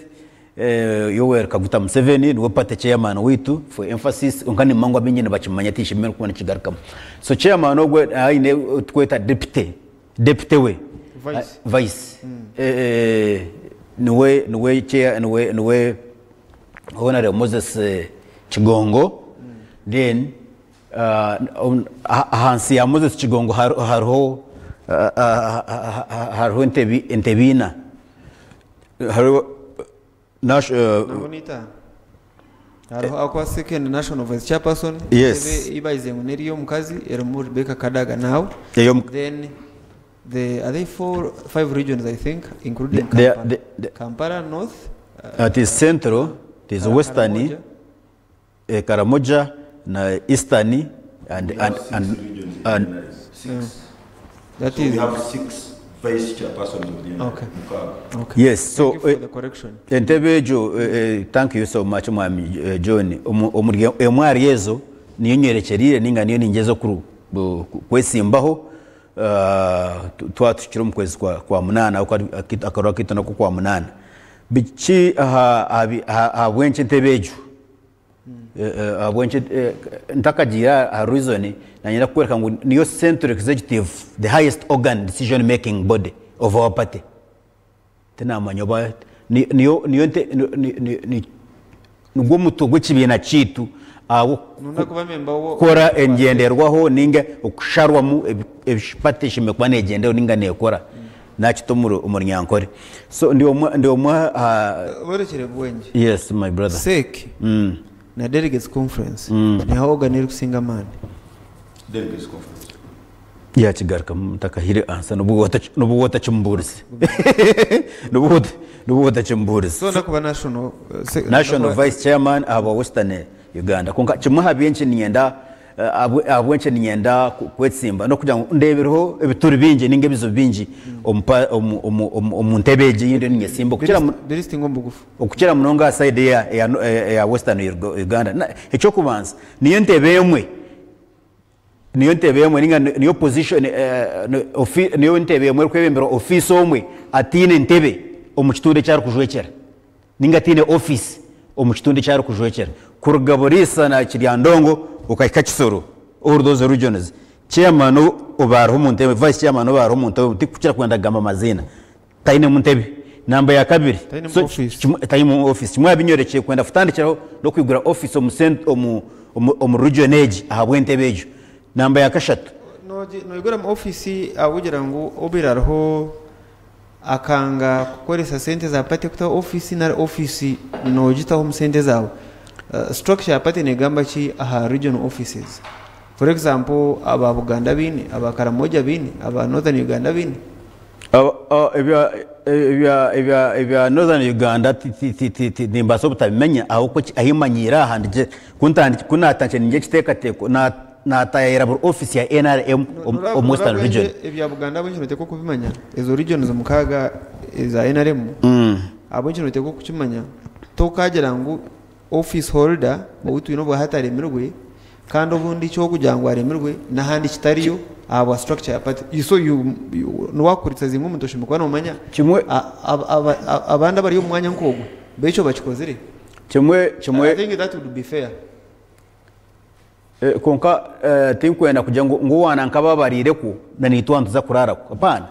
Yoweri Kaguta Museveni niwe party chairman waitu for emphasis kwonka nimanya ngu abaingi nibakimanya tihishemereire kuba nikigarukamu. So chairman ogwo aine ou turikweta deputy, deputy we Vice. Vice niwe niwe chair niwe niwe Honarebo Moses Kigongo then Ahansi ya Moses Kigongo hariho hariho entebe ina. Hariho Nabwo n'itaano. Hariho akuba second national vice chairperson. Yes. Entebe ei bagize ngu n'eri ey'omukazi erimu Rebecca Kadaga now. Then the are they four five regions, I think, including Kampala. Kampala North. It is Central, it is Western, Karamoja. Karamoja na Eastern and We have and six and, regions in and NRM. Six. That So is we have six vice chairpersons of the NRM. Okay. Mukaaga. Okay. Yes, so Thank you for the correction. Entebe egyo, thank you so much, mwami John. Omuri emwe ahari ezo niyo nyorekyereire ninga niyo ningyeza kwesimbaho twaba tuhikire omu kwezi kwa munaana, akaruru akaitu nako kwa munaana. Biki ahabw'enki entebe egyo? Ahabw'enki ntakagiire aha reason, nanyenda kukwereka ngu niyo central executive, the highest organ, decision making body of our party. Tinamanya oba niyo niyo nigwo mutwe gw'ekibiina kyaitu Nunda kuba member wo kukora engyenderwaho ninga okusharwamu ebi party eshemereire kuba negyenderaho ninga nekora nakita omu runyankore. So ndi omwe aha. Borekere bwengye. Yes, my brother. CEC na delegates conference niho organ erikusinga amaani. Delegates conference. Yakigarukamu ntakahire answer, n'obwo otakimuburize, n'obwo otakimuburize. So ndakuba national National vice chairman aba Western Uganda. Konka kimwe aha byenki ninyenda ahabwenki ninyenda kwetsimba nokugira ngu ndebereho ebituri bingi ninga ebizibu bingi omu ntebe egi yindi ninyesimba okukira Bilistinga omu bugufu. Okukira munonga aha side ya Western Uganda. Ekyokubanza, niyo ntebe emwe ninga niyo position, niyo ntebe emwe erikwebembera ofiisi omwe atiine ntebe omu kitundu eki arikujwekyera ninga atiine office omu kitundu eki arikujwekyera, kuruga Buriisa na Kiryandongo okahika Kisoro, all those regions, chairman oba ariho omu ntebe, vice chairman oba ariho omu ntebe, tikukira kwenda kugamba amaziina, taine mu ntebe. Namba ya kabiri, Taine mu so, office. Taine mu office. Kimwe abinyorekye kwenda kutandikiraho n'okwigura office omu region egi ahabw'entebe egyo. Namba ya kashatu, Noigura mu ofisi abugira ngu obira hariho akanga kukoresa sente za party kutaho ofisi, nari ofisi nogitaho mu sente zawe? Structure ya party negamba ki aha regional offices? For example, aba Buganda biine, aba Karamoja biine, aba Northern Uganda biine. Ebya Northern Uganda nimbaasa obutabimenya, ahabw'okuba ahimanyiire aha kunatandikire ningira ekiteekateeko, natayayira buri office ya NRM omu Western Region. Ebya Buganda bwingi noteekwa okubimanya, ezo regions mukaaga eza NRM abwingi noteekwa okukimanya. Tokagira ngu office holder ou twine obwo hati aremirwe, kandi obundi ekyokugira ngu aremirwe n'ahandi kitariyo ahabwa structure ya party. So niwakukurikiriza zimwe omuntu oshemere kuba nomanya abandi abari omu mwanya nk'ogwo bekyo bakikozire. Kimwe I think that would be fair. Konka tinkwenda kugira ngu wana nkababarireku na nitwa ntuza kurarako, apana.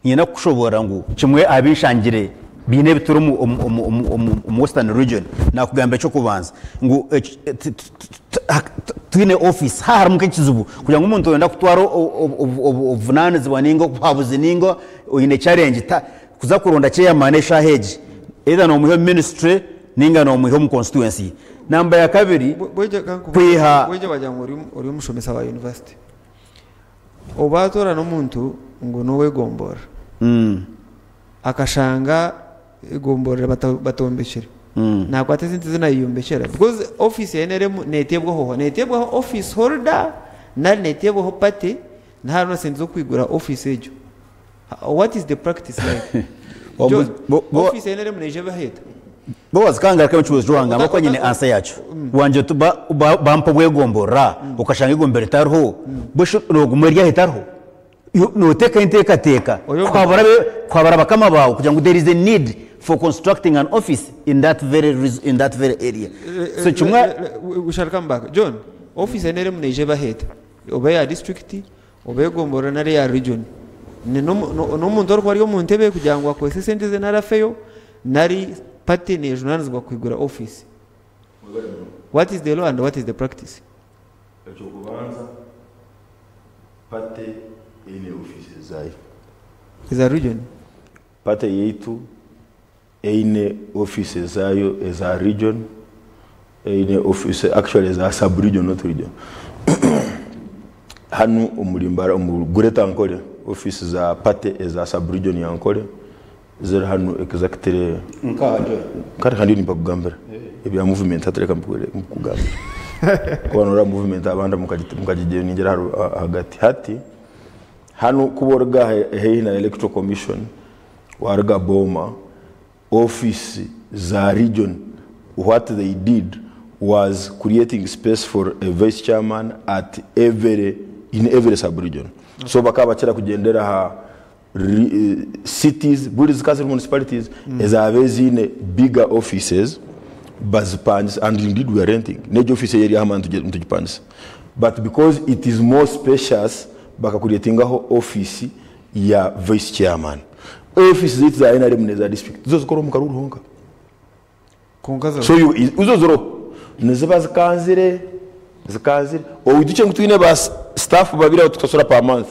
Nyina kushobora ngu kimwe abinshangire biine ebituri omu Western Region. Nakugamba ekyokubanza ngu twine office ha harimu nk'ekizibu kugira ngu omuntu oyenda kutwara obuvunanizibwa ninga obuhabuzi ninga oine challenge kuza kuronda chairman eshaaha egi, either nomuha ministry ninga nomuha omu constituency. Namba ya kabiri, kwiha Bwegye wagira ngu ori omushomesa wa university, oba n'omuntu ngu n'owegombora, akashanga egomborera batombekire, nakwata esente ze nayiyombekera, because office ya NRM neteebwaho office holder nari neteebwaho party, nahariho na sente z'okwigura office egyo? What is the practice like? John, office ya NRM neija ebaheta? Bowazi, kangaruka ekibuzo kiwangamba ko nyine answer yakyo wanje bampa obwegomborora, ukashanga egombero etariho busho noguma eryaho etariho. Noteeka enteekateeka kwabara bakama bawe kugira ngu there is a need for constructing an office in that very area. So kimwe We shall come back. John, office ya NRM neija ebaheta, oba ya district, oba egomborora, nari ya region? Ni n'omuntu orikuba ari omu ntebe kugira ngu akozese sente ze narafeyo, nari party nejunanizibwa kwigura office? What is the law and what is the practice? Eky'okubanza, party eine offices zaayo. Eza region? Party yaitu eine offices zaayo eza region, eine office actually eza sub region not region. Hanu omuri Mbara omu Greater Ankole office za party eza sub region ya Ankole ziri hanu exactly Nkaha Joy? Kare kandi nimbakugambira ebya movement hati reka mbikugambire. Kuba noreba movement abandi mukagijoiningira ahagati. Hati hanu kuba oruga haihi na electoral commission waruga Boma office za region what they did was creating space for a vice chairman at every in every sub region. So bakaba bakira kugyendera aha cities buri zikaba ziri municipalities ezaabaire ziine bigger offices bazipangisa and indeed we are renting n'egi office eyeri aha nitugipangisa but because it is more spacious bakakuretingaho office ya vice chairman. Office zaitu za NRM n'eza district zo zikora omu karuru honka. Kwonka So izo ziriho niziba zikanzire zikanzire owijukye ngu twine ba staff babiri abu tukusasura per month.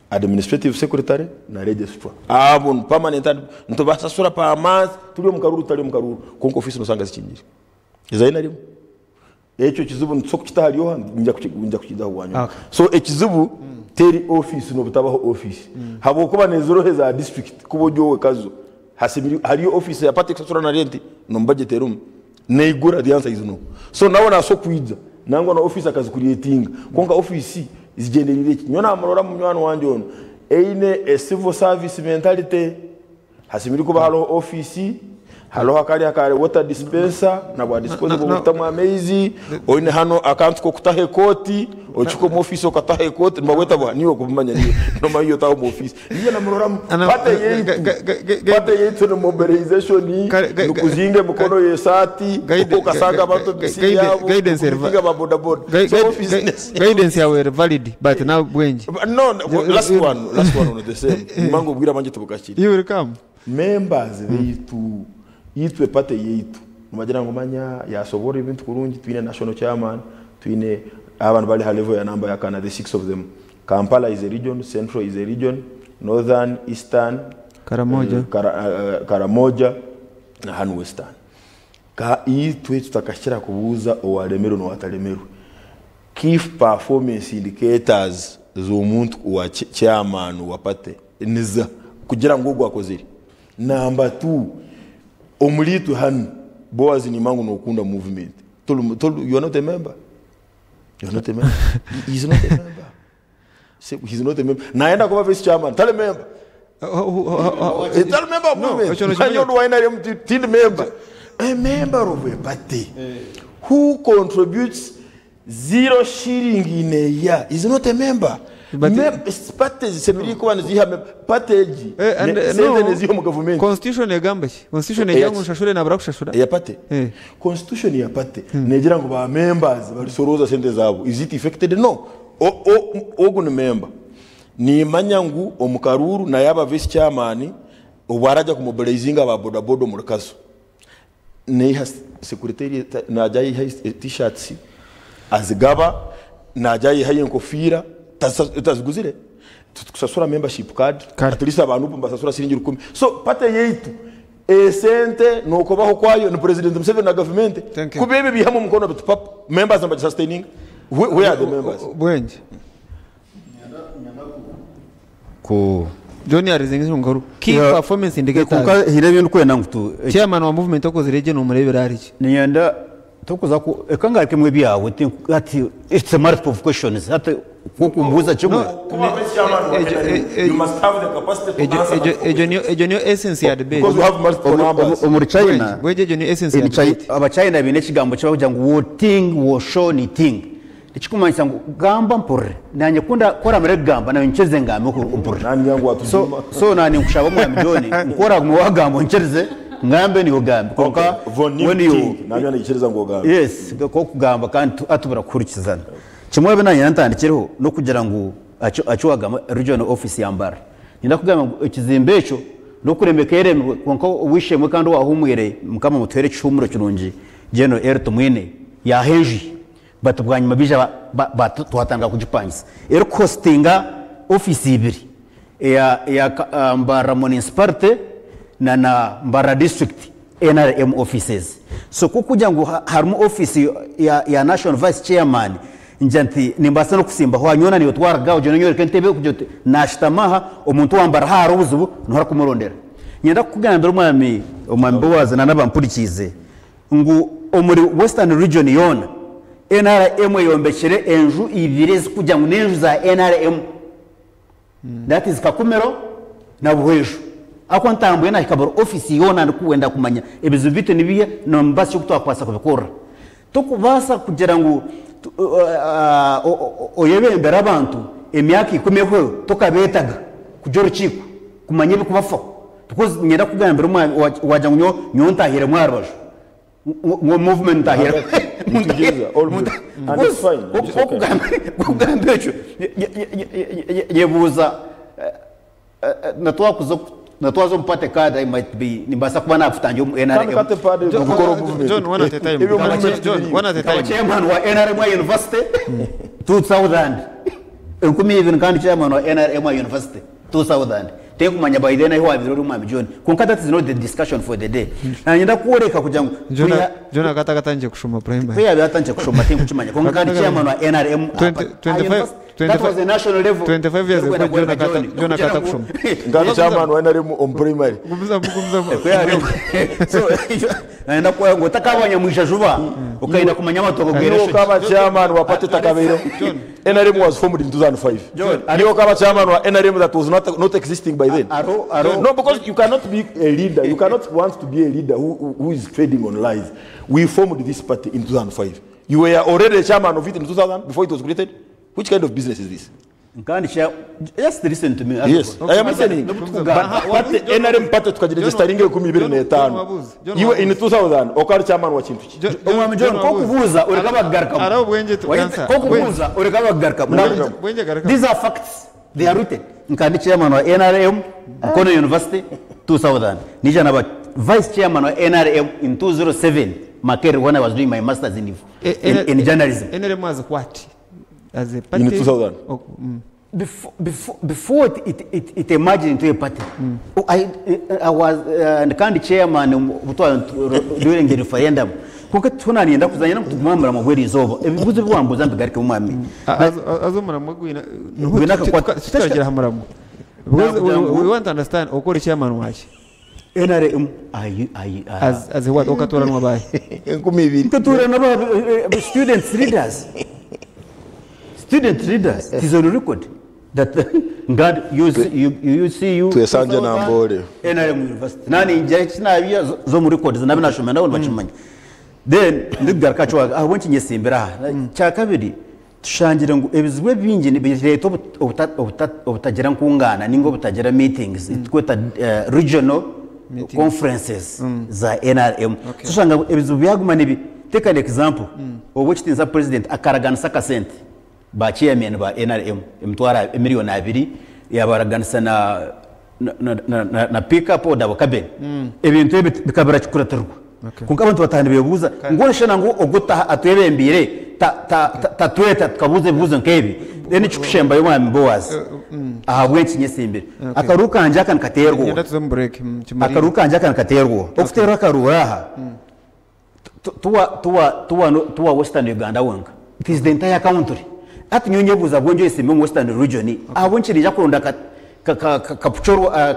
Administrative secretary na registrar abo ni permanent and nitubasasura per month turi omu karuru tutari omu karuru kwonka office nosanga zikingire eza NRM. Ekyo kizibu nituza kukita ahari oha nja kukizaho bwanyima. Okay. So ekizibu teri office nobutabaho office habwokuba neziroho eza district kuba ori owe Kazo hasemeriire hariyo office ya party ekusasura na rent nomu budget erimu neigura the answer is no. So nawe nabaasa kwija nangwa na office akazicreatinga kwonka office zigyendereire ki? Nyowe namurora munywani wangye onu eine a civil service mentality. Hasemeriire kuba hariho ofiisi, hariho akari aka water dispenser na bwa disposable bw'okutamu amaizi, oine hanu akantu k'okutaho ekooti, okihika omu ofiisi okataho ekooti, nibabweta buha? Niiwe okubimanya niiwe nomanya otaaha omu ofiisi. Niiwe namuroramu party yaitu, party yaitu ni mobilization, ni kuzinga emikono y'esaati, okasanga abantu omu misiri yaabo, kumiitinga aba bodaboda. So ofiisi Guidance yawe eri valid but nabwengye. No, last one, last one on the same. Nyuma ngu obwire abangye tibukakire. You will come. Members baitu, itwe party yaitu nibagira ngu manya yasoborora ebintu kurungi, twine national chairman, twine abantu bari ha level ya number ya kana, the 6 of them. Kampala is a region, Central is a region, Northern, Eastern, Karamoja. Karamoja na hanu Western. Ka itwe tutakakira kubuuza owaremerwe n'owataremerwe. Key performance indicators z'omuntu owa chairman wa party niza kugira ngu ogu akozire. Number 2, omuri itwe hanu, Boaz nimanya ngu nokunda movement. You are not a member. You are not a member. He is not a member. He is not a member. Nayenda kuba vice chairman, tali member. Tali member of movement. Nanyo ndo waina ari tindi member. A member of a party who contributes 0 shilling in a year is not a member. But Party zisemeriire kuba niziha party egi sente niziha omu government. Constitution egamba ki? Constitution egira ngu nshashure nabura kushashura? Eya party. Constitution ya party negira ngu ba members barisorooza sente zaabo. Is it effected? No. Ogu ni member. Nimanya ngu omu karuuru naye aba vice chairman obu arajya kumobilizinga aba bodaboda omuri Kazo. Neiha secretariat najya ayiha t-shirts azigaba, najya ayihayo enkofiira taziguzire. Tukusasura membership card, at least abantu nibasasura siringi 10. So party yaitu esente nokubaho kwayo ni President Museveni na government. Kuba ebi bihamu omukono bitupapa members nibagisustaininga. Where are the members? Bwengye. John arize nkuru. Key performance indicators. Konka hine ebintu kwenda ngu tu Chairman wa movement okozire gye nomurebera ahari ki? Niinyenda tokuza ku eka ngarukemu ebyawe hati it's a multiple of questions hati kokumbuuza kimwe. Kuba vice chairman wa NRM, you must have the capacity to answer that Egyo question. niyo essence ya debate. Because we have multiple numbers. Omuri China, Bwegye egyo niyo essence ya debate. Abachina baine ekigambo kyabakugira ngu wo ting wo sho ni ting. Ekikumanyisa ngu gamba mpurire. Nanye ku oramare kugamba naanye nkyerize ngambe mpurire. Nanye ngu watujuma. So nanye nkushaba omwami John ngu ku oragume wagamba onkyerize ngambe niiwe ogambe. Kwonka Okay, von when you Ting, nanye naikiriza ngu ogambe. Yes, k'okugamba kandi atubura kuhurikizana. Kimwe ebi nanye ntandikireho n'okugira ngu aki wagamba regional office ya Mbarara. Niinyenda kugamba ngu ekizimbe ekyo n'okuremeka eremirwe kwonka ow'eishe-emwe kandi owaahumwire Mukama amutuheere ekihumuro kirungi General Elly Tumwine yaaha enju ye. But bwanyima baija twatandika kugipangisa erikuhostinga ofiisi ibiri eya eya Mbarara Municipality na na Mbarara District NRM offices. So ku okugira ngu harimu ofiisi ya ya National Vice Chairman ngira nti nimbaasa n'okusimbaho aha nyowe na naiwe twaruga aha ogyende onyoreke entebe kugira oti naashutama aha omuntu owa Mbarara haahara obuzibu niho arikumurondera. Niinyenda kukugambira omwami omwami Boaz na n'abampurikiize ngu omuri Western Region yoona, NRM eyombekire enju ibiri ezikugira ngu n'enju za NRM. That is Kakumiro na Buhweju. Ahakuba ntambwire nahika buri office yoona ndikwenda kumanya ebizibu byaitu nibiha n'omubaasi ki ogu twakubaasa kubikorera. Tokubaasa kugira ngu oyebembere abantu emyaka ikumi ehweho tokabeetaga kugira orukiiko kumanya ebikubafaho. Because niinyenda kukugambira omwanya wagira ngu nyowe ntahiremu aha rubaju. Ngu movement ntahiremu. Kugamba ekyo nyebuuza natwaza omu party card I might be nimbaasa kuba nakutangira omu NRM. John, one at a time. John, one at a Nkaba time. chairman wa NRM University 2000. 2000 kandi chairman wa NRM University 2000. Tinkumanya by then ahi wabiire ori Mwami John. Kwonka that is not the discussion for the day. Nanyenda kworeka kugira ngu John, twiha John akaba atakatandikire kushoma primary. Ku yabiire atandikire kushoma tinkukimanya kwonka kandi chairman wa NRM aha 25 That was the national level. 25 years ago Orikwenda John kworeka akata John. John Kugira akata ngu kushoma. Nkandi chairman wa NRM omu primary. Gumizamu gumizamu. Ku yabiire so nayenda kworeka ngu otakaba nyamwija juba okayenda kumanya amatongo Niwe g'eresho. okaba chairman wa party takabaireho. NRM was formed in 2005. John, Niwe okaba chairman wa NRM that was not, not existing by then. Aro, aro. No, because you cannot be a leader. You cannot want to be a leader who, who is trading on lies. We formed this party in 2005. You were already a chairman of it in 2000 before it was created. Which kind of business is this? Kandi just listen to me. Yes, I am listening. But Party, NRM party tukagiregisteringa enkumi ibiri n'etaano. John Iwe in Wabuzi. 2000 okaba chairman wa kintu ki? Omwami John, kokubuuza oreka bakugarukamu. Araho bwengye tu- answer. Kokubuuza oreka bakugarukamu. Bwengye garukamu. These are facts. They are written. Nkandi chairman wa NRM, Mukono University, 2000. Nija naba vice chairman wa NRM in 2007, Makerere, when I was doing my masters in, in, in journalism. NRM as what? As a party? In 2000. Oh, Before, before, before it, it, it, it emerged into a party, oh, I was kandi chairman during the referendum. Konka tunanienda kuzanya kutugumamura mu bweri izoba. Ebibuzo biwambuza mbigarike mwami. Azo muramwa gwina Gwina tutaragira ha muramwa. Because we want to understand okora chairman waki. NRM I I As as what okatoranwa bayi. 2000. Tutura nabo students leaders. Student leaders. It is on record that God you you you see you Twesanje na Mbole. NRM University. Nani ngira kinabya zo mu records nabi nashoma nabo bakimanya. Then ndigaruka cyo aho nkinyesimbira aha. Cya kabiri tushangire ngu ebizibu ebingi nibireeta obutagira nkungana ninga obutagira meetings tweta regional conferences za NRM. Tushanga ebizibu byaguma nibi take an example. Obwo kitinza president akaraganisa akasente ba chairman ba NRM emitwaro emiliyoni abiri yabaraganisa na na na na, na pick up double cabin. Ebintu ebi bikabira kikuratirwa. Konka abantu batanu bebuuza ngu orashana ngu ogutaha atwebembiire tatweta tukabuuza ebibuuzo nk'ebi. Then ekikushembayo mwami Boaz ahabw'enki nyesimbire. Akaruhu kangye aka nikateerwa. Nyenda tuze mu break. Kimariire. Akaruhu kangye aka nikateerwa. Okuteerwa akaruhu aha tuwa tuwa tuwa tuwa Western Uganda wenka. It is the entire country. Hati nyowe nyebuuza bwengye oyesimbe omu Western region ahabw'enki niija kuronda kapuchorwa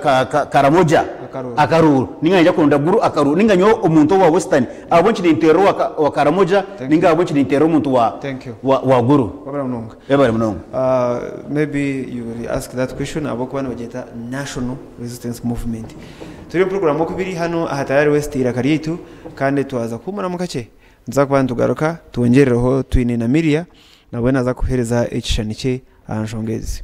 Karamoja Akaruuru. akaruuru ninga niija kuronda Guru akaruuru ninga nyowe omuntu owa Western ahabw'enki ninteera owa Karamoja ninga ahabw'enki ninteera omuntu Thank you. wa Guru. Wabara munonga. Wabara munonga. Maybe you will ask that question abokuba nibagyeta National Resistance Movement. Turi omu program okubiri hano aha Tayari West iraka ryaitu kandi twaza kuhumuramu kakye. Nituza kuba nitugaruka twongyerereho twine na Miria nawe naza kuhereza ekishushani kye aha nshonga ezi.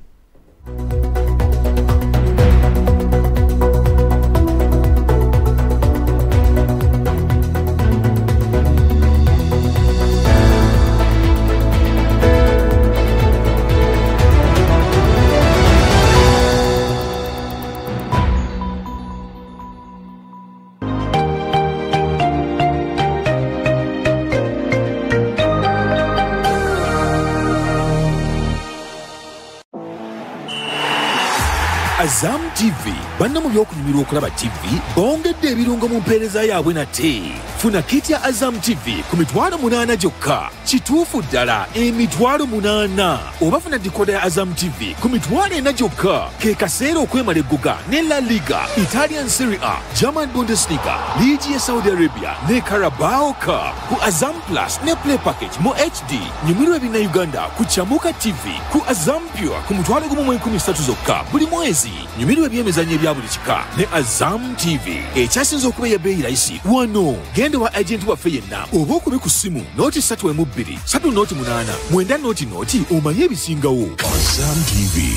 Azam TV, Banno mu by'okunyumirwa okulaba ttivvi bongedde ebirungo mu mpeereza yaabwe nate. Funa kit ya Azam TV ku mitwalo munaana gyokka. Kituufu ddala emitwalo munaana! Oba funa dikoda ya Azam TV ku mitwalo ena gyokka. Ke kaseera okwemala eggoga ne La Liga, Italian Serie A, German Bundesliga, liigi y'e Saudi Arabia ne Carabao Cup ku Azam Plus ne Play Package mu HD. Nyumirwa Ebinnayuganda ku Chamuka TV ku Azam Pure ku mutwalo gumu mu enkumi ssatu zokka buli mwezi. Nyumirwa eby'emizannyo ebya buli kika ne Azam TV ekyasinze okuba ey'ebbeeyi layisi wano. Genda ewa agenti waffe yenna oba okube ku ssimu nooti ssatu emu bbiri ssatu nooti munaana mwenda nooti nooti omanye ebisingawo. Azam TV,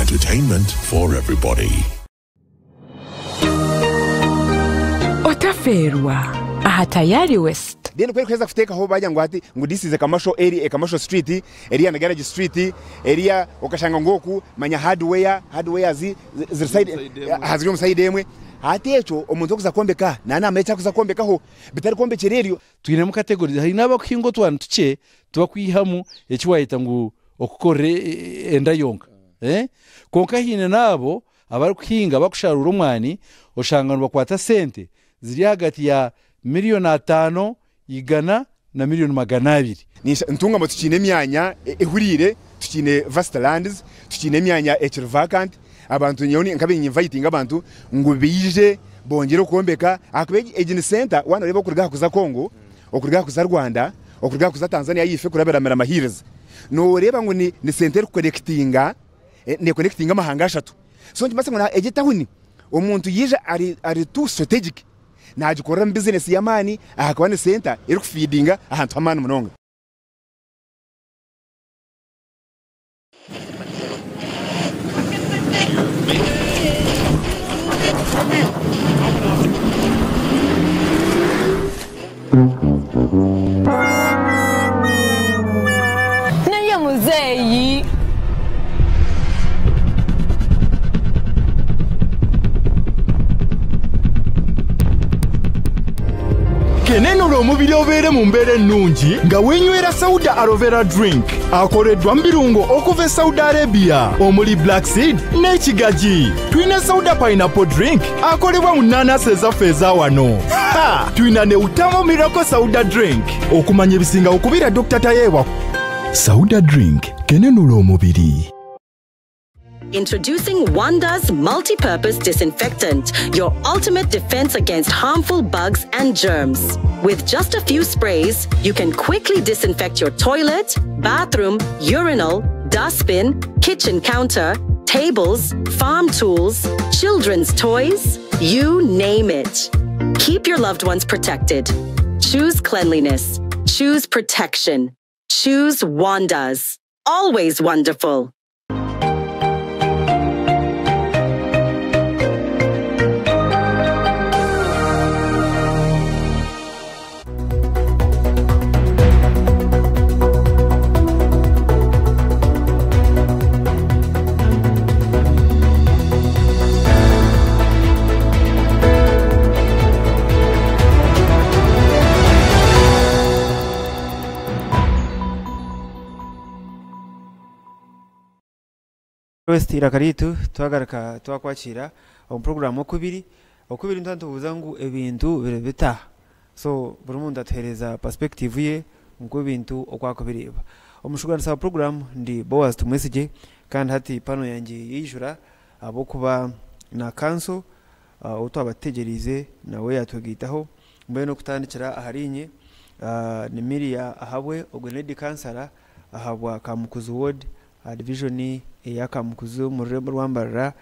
entertainment for everybody. Otafeerwa aha Tayari West. Then ku erikuheza kuteekaho bagira ngu hati ngu this is a commercial area, a commercial street, eriya ni garage street, eriya okashanga ngu oku manya hardware, hardwares ziri side aha ziri omu side emwe. Hati ekyo omuntu orikuza kwombeka naaba naamanya eki arikuza kwombekaho bitari kwombekyera eryo. Twinemu categories, haine abakuhinga otwani tukye tibakwihamu eki waayeta ngu okukorera enda yonka. Kwonka haine n'abo abarikuhinga bakusharuura omwani oshanga nibakwata sente ziri ahagati ya miriyoni ataano, igana na miriyoni 200. Ntungamo tukiine emyanya ehuriire, tukiine vast lands, tukiine emyanya ekiri vacant, abantu nyowe nkabaire ninyivayitinga abantu ngu baije bongyere okwombeka ahakuba egi ni centre waaba noreeba okuruga aha kuza Congo, okuruga aha kuza Rwanda, okuruga aha kuza Tanzania ahaifo kurabira Mirama Hills, noreeba ngu ni centre erikukonekitinga, nekonekitinga amahanga ashatu. So nikimanyisa ngu egi etawuni omuntu yaija ari too strategic nagikoreramu bizinesi y'amaani ahakuba ni centre erikufiidinga ahantu h'amaani munonga. Naye muzeeyi. Kenenula omubiri obeere mu mbeera ennungi nga weenywera Sauda Aloe Vera Drink akoleddwa mu birungo okuva e Saudi Arabia omuli black seed n'ekigagi. Tulina Sauda Pineapple Drink akolebwa mu nnaanasi ezaffe eza wano. Ha! Tulina ne Utamo Miracle Sauda Drink. Okumanya ebisingawo kubira Dokita Tayeebwa. Sauda Drink kenenula omubiri. Introducing Wanda's Multi-Purpose Disinfectant, your ultimate defense against harmful bugs and germs. With just a few sprays, you can quickly disinfect your toilet, bathroom, urinal, dustbin, kitchen counter, tables, farm tools, children's toys, you name it. Keep your loved ones protected. Choose cleanliness. Choose protection. Choose Wanda's. Always wonderful. West eiraka ryaitu twagaruka twakwakiira omu puroguraamu okubiri. Okubiri nituba nitubuuza ngu ebintu biri bita? So buri muntu atuheereza perspective ye ngu ebintu oku arikubireeba. Omushugaanisa wa puroguraamu ndi Boaz Tumwesigye kandi hati pano yangye yaijura ahabw'okuba na kanso ou twaba tutegyereize nawe yaatwegaitaho. Mbwenu okutandikira ahariinye ni Miria Ahabwe ogwe ni kansara ahabwa Kamukuzi ward aha divijoni eya Kamukuzi omu rurembo rwa Mbarara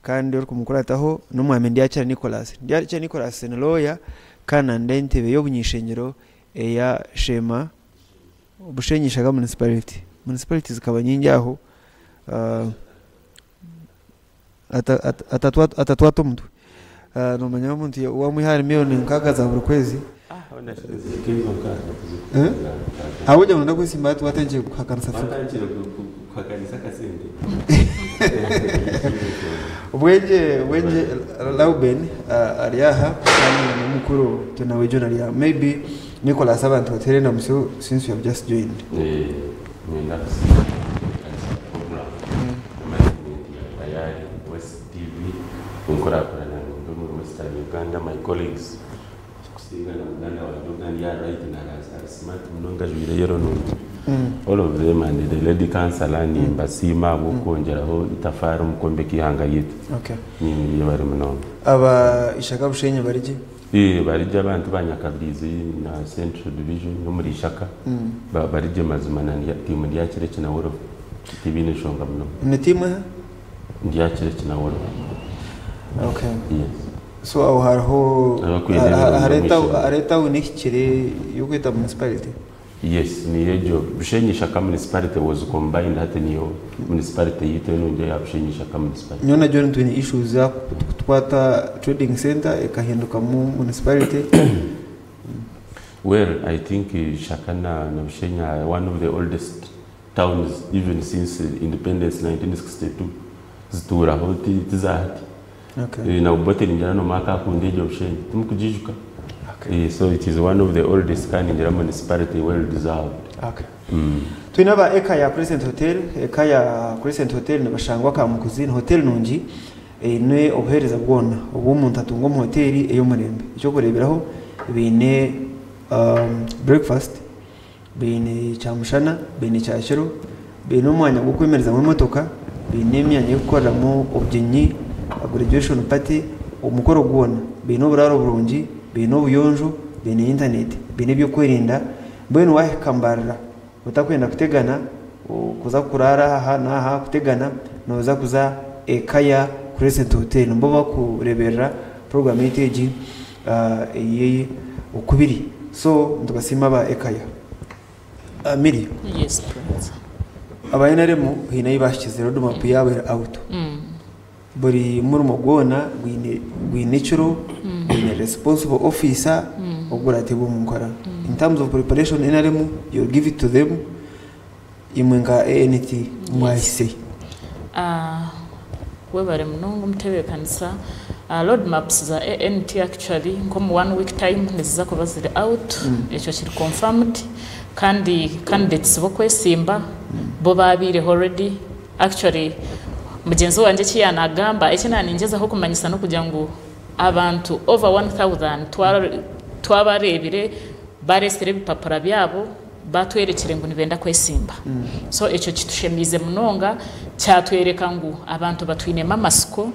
kandi orikumukurataho n'omwami Ndyakira Nicholas. Ndyakira Nicholas ni lawyer kandi nanda entebe y'obuny'ishengyero eya Sheema Bushenyi Ishaka Municipality. Municipality zikaba nyingi aho atatwata omutwe. Nomanya omuntu wamwiha ahari miriyoni nkaaga za buri kwezi. Ahabw'okugira ngu ndakwesimba hati watandikire kuhakanisa figa. Bwengye Bwengye Lauben ari aha kandi n'omukuru Tunawe John ari aha. Maybe Nicholas abantu bateere endamutsyo since you have just joined. Niinyenda kusiima abetebeekanisa puroguraamu ya management ya Tayari West TV. Enkurakurana nungi omuri Western Uganda my colleagues Kusinga na muganda wangye ogu andi aha right ari smart munonga ajwaire yellow nungi all of them and the lady councillor nimbasiima ahabw'okwongyeraho itafaari omu kwombeka eihanga ryaitu. Yebare munonga. Aba Ishaka Bushenyi bari gye? Ee bari gye abantu ba Nyakabirizi na Central Division n'omuri Ishaka bari gye mazima na tiimu Ndyakira Ekinawolovu tibaine nshonga munonga. Ni tiimu eha? Ndyakira Ekinawolovu. Okay. Yes. So aho hariho Abakwenda ebirungi hariho omu ishomero. hariho etawuni ehikire y'okweta municipality? Yes, niyo egyo. Bushenyi Ishaka Municipality was combined hati niyo municipality yaitu enungi eya Bushenyi Ishaka Municipality. Nyowe na John twine issues za kutwata trading centre ekahindukamu municipality. Well, I think Ishaka na Bushenyi are one of the oldest towns even since independence 1962 zituuraho ti zahati. Okay. Na Obote ningira n'omwe akakunda egyo Bushenyi, timukugiijuka? So it is one of the oldest kandi ningira municipality well deserved. Okay. Twine aba eka ya Crescent Hotel, eka ya Crescent Hotel nibashangwa Kamukuzi, ni hotel nungi eine obuheereza bwona obu omuntu atunga omu hoteeri ey'omurembe. Eky'okureeberaho baine breakfast, baine kyamushana, baine kyakiro, baine omwanya gw'okwemerezamu emotoka, baine emyanya y'okukoreramu obugyenyi, graduation party, omukoro gwona. Baine oburaaro burungi, baine obuyonjo, baine intaneti, baine eby'okwerinda. Mbwenu waahika Mbarara otakwenda kutegana, kuza kuraara aha n'aha kutegana, nooza kuza eka ya Crescent Hotel. Nibo barikureeberera puroguraamu yaitu egi ey'okubiri. So nitubasiima aba Ekaya. Milly, Yes, Prince. aba NRM haine ahu baahikize road map yaabo eri out. Buri murimo gwona gwine gwine ekiro, gwine responsible officer ogurateebwa omu nkora. In terms of preparation NRM you will give it to them, imwe nka ANT mwahise. Ah, Webare munonga omutebeekanisa. Road maps za ANT actually nk'omu one week time niziza kuba ziri out, ekyo kiri confirmed kandi candidates b'okwesimba bo baabaireho already. Actually mugyenzi wangye eki yaanagamba, eki naaningyezaho kumanyisa n'okugira ngu abantu over 1000 twabareebire bareetsire ebipapura byabo, Batwerekire ngu nibenda kwesimba. So ekyo kitushemeize munonga, kyatwereka ngu abantu batwinemu amatsiko,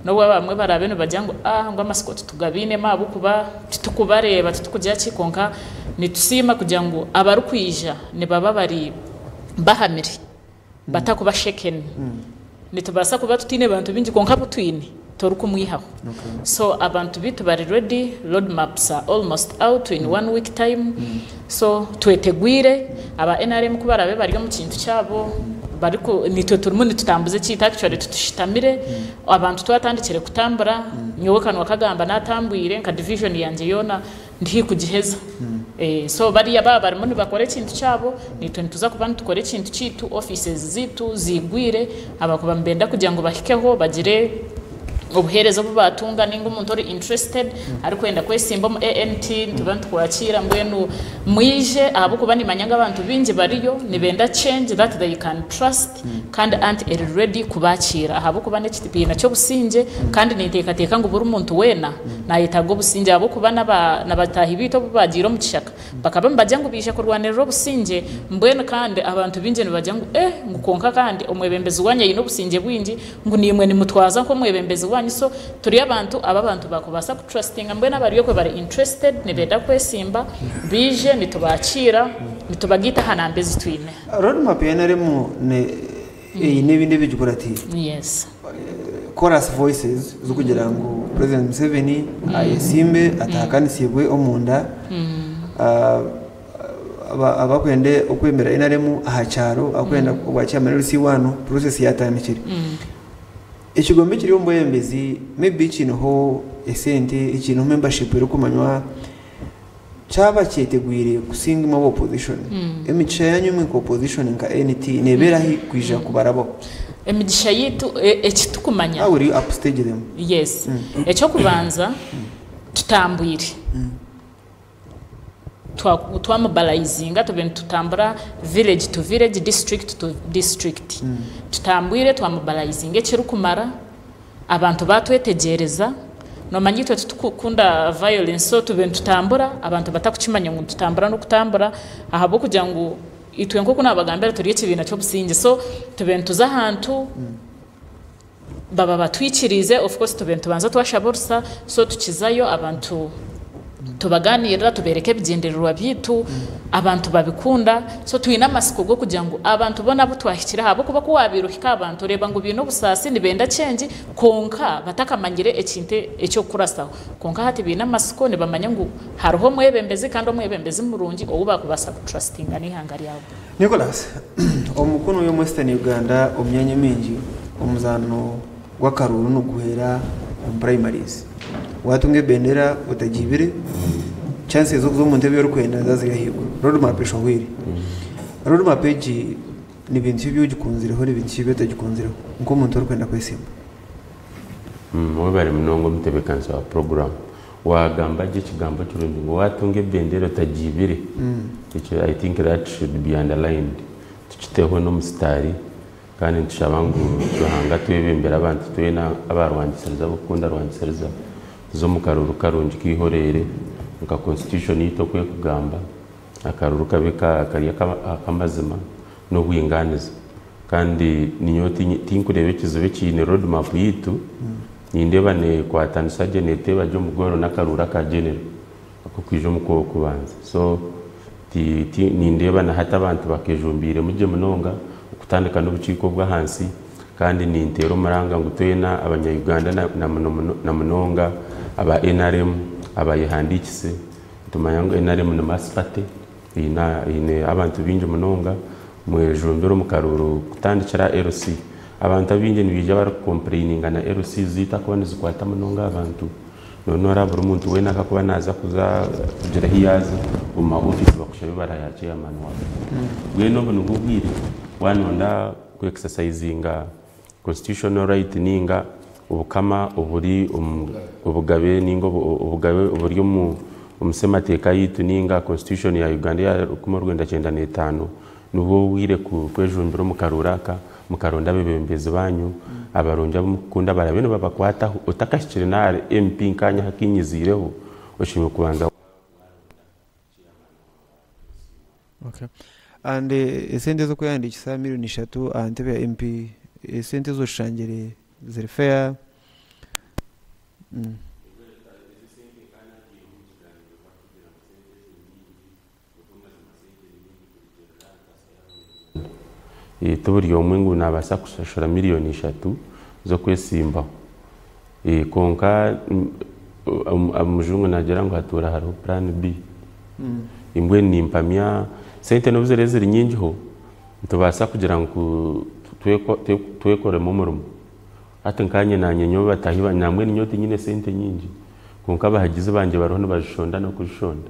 n'obu abamwe baraabe nibagira ngu aah ngu amatsiko titugabainemu ahabw'okuba titukubareeba, titukugira ki, kwonka nitusiima kugira ngu abarikwija nibaba bari bahamire. batakuba shaken. Nitubaasa kuba tutaine bantu baingi kwonka abu twine torikumwihaho. So abantu baitu bari ready, road maps are almost out in one week time, so twetegwire, aba nrm ku baraabe bari omu kintu kyabo bariku nitwe turimu nitutambuza ekintu actually titushutamire, abantu twatandikire kutambura, nyowe kanwa kagamba natambwire nka division yangye yoona Ndi haihi kugiheza. So bariya baaba barimu nibakora ekintu kyabo, naitwe nituza kuba nitukora ekintu kyaitu, offices zaitu ziigwire, abakuba nibenda kugira ngu bahikeho bagire obuheereza obu baatunga nainga omuntu ori interested arikwenda kwesimba omu ANT nituba nitukwakiira mbwenu mwije ahabw'okuba nimanya ngu abantu baingi bariyo nibenda change that they can trust kandi ant eri ready kubakiira ahabw'okuba n'ekibiina ky'obusingye kandi ninteekateeka ngu buri muntu weena nayetaaga obusingye ahabw'okuba na bataahi baitu obu baagiire omu kishaka bakaba nibagira ngu baija kurwanirira obusingye mbwenu kandi abantu baingi nibagira ngu eh ngu kwonka kandi omwebembezi waanyu aine obusingye bwingi ngu naimwe nimutwaza nk'omwebembezi waanyu so turi abantu abu abantu baakubaasa kutrustinga mbwenu abari okwe bari interested nibenda kwesimba baije nitubakiira nitubagaita aha namba ezi twine. Road map ya nrm eine ebindi ebigikuratiire. Yes. Chorus voices z'okugira ngu President Museveni ayesimbe atahakanisiibwe omunda. Abakwenda okwemera nrm aha kyaro, abakwenda obwa chairman LC1 process yatandikire. Ekigombe ekiri omu bwebembezi maybe kiineho esente, kiineho membership erikumanywa. Kyaba kyetegwire kusinga imwe aba opposition, emigisha yanyu imwe nka opposition nka NT nebeera hi kwija kubarabaho? Emigisha yaitu, eki tukumanya. How will you upstage them? Yes. Eky'okubanza, tutambwire. Twa mobilizinga tube nitutambura village to village, district to district. Tutambwire twa mobilizinga ekirikumara. Abantu baatwetegyereza, noomanya itwe titukukunda violence so tube nitutambura abantu batakukimanya ngu nitutambura n'okutambura ahabw'okugira ngu itwe nk'oku naabagambira turi ekibiina ky'obusingye so tube nituza ahantu baba batwikiriize of course tube nitubanza twashaba orusa so tukizayo abantu tubaganirira tubereka ebigyendererwa byaitu abantu babikunda so twine amatsiko g'okugira ngu abantu boona abu twahikire ahabw'okuba ku waabaire ohika aha bantu oreeba ngu baine obusaasi nibenda change kwonka batakamanyire ekintu eky'okukurasaho kwonka hati baine amatsiko nibamanya ngu hariho omwebembezi kandi omwebembezi murungi ou baakubaasa kutrustinga n'eihanga ryabo. Nicholas, omukono y'omu Western Uganda omu myanya emingi omuzaano gw'akaruuru niguhwera omu primaries. Waatunga ebendera otagiibire, chances z'okuza omu ntebe ei orikwenda niziba ziri ahaiguru. Road map eshohweire. Road map egi ni bintu ki ebi ogikunzireho ni bintu ki ebi otagikunzireho nk'omuntu orikwenda kwesimba? Webare munonga omutebeekanisa wa puroguraamu. Waagamba gye ekigambo kirungi ngu waatunga ebendera otagiibire, ekyo I think that should be underlined. Tukiteho n'omusitaari kandi nitushaba ngu Ruhanga atwebembere abantu twena abarwangisiriza ab'okukunda rwangisiriza tuze omu karuuru karungi k'eihoreere nka constitution yaitu oku ekugamba, akaruuru kabe kari ak'amazima n'obwingaaniza. Kandi ninyowe tinkureeba ekizibu ekiine road map yaitu, nindeeba nekwatanisa gye neteeba gye omu goolo n'akaruuru aka general ak'okwija omu kw'okubanza. So nindeeba na hati abantu bakejumbiiremu gye munonga okutandika n'obukiiko obw'ahansi kandi ninteera omuranga ngu twena abanya Uganda na munonga aba nrm abayehandiikise nitumanya ngu nrm ni mass party Eine abantu baingi munonga, mwejumbire omu karuuru kutandikira aha LC. Abantu abaingi nibaija barikukompureyininga na LC zaitu ahakuba nizikwata munonga aha bantu. Noona oraba buri muntu weena akakuba naaza kuza kugira ahu yaaza omu ma ofiisi bakushabe ebaraha ya chairman waawe. Mbwenu obu nibwo obwire waaba noyenda ku exercisinga constitutional right ninga obukama oburi omu obugabe ninga obugabe oburi omu semateeka yaitu ninga constitution ya Uganda eya 1995 nibwo obwire kwejumbira omu karuuru aka mukaronda abebembezi banyu abarungi abu mukukunda abarabe nibabakwataho otakahikire n'ahari MP nkanye ahu akinyiziireho oshemereire kubanza Okay. And esente ez'okwehandiikisa milioni ishatu aha ntebe ya MP, esente ezo oshangire ziri fair? Mm. Ti buri omwe ngu naabaasa kushashura milioni ishatu z'okwesimbaho. Kwonka omujungu naagira ngu hatuura hariho plan B. Mbwenu nimpamya sente n'obu ziriba ziri nyingiho, nitubaasa kugira ngu twekoremu omurimo. Hati nkaanye naanye nyowe bataahi bangye nambwenu nyowe tinyine sente nyingi kwonka abahagizi bangye bariho nibazishonda n'okuzishonda.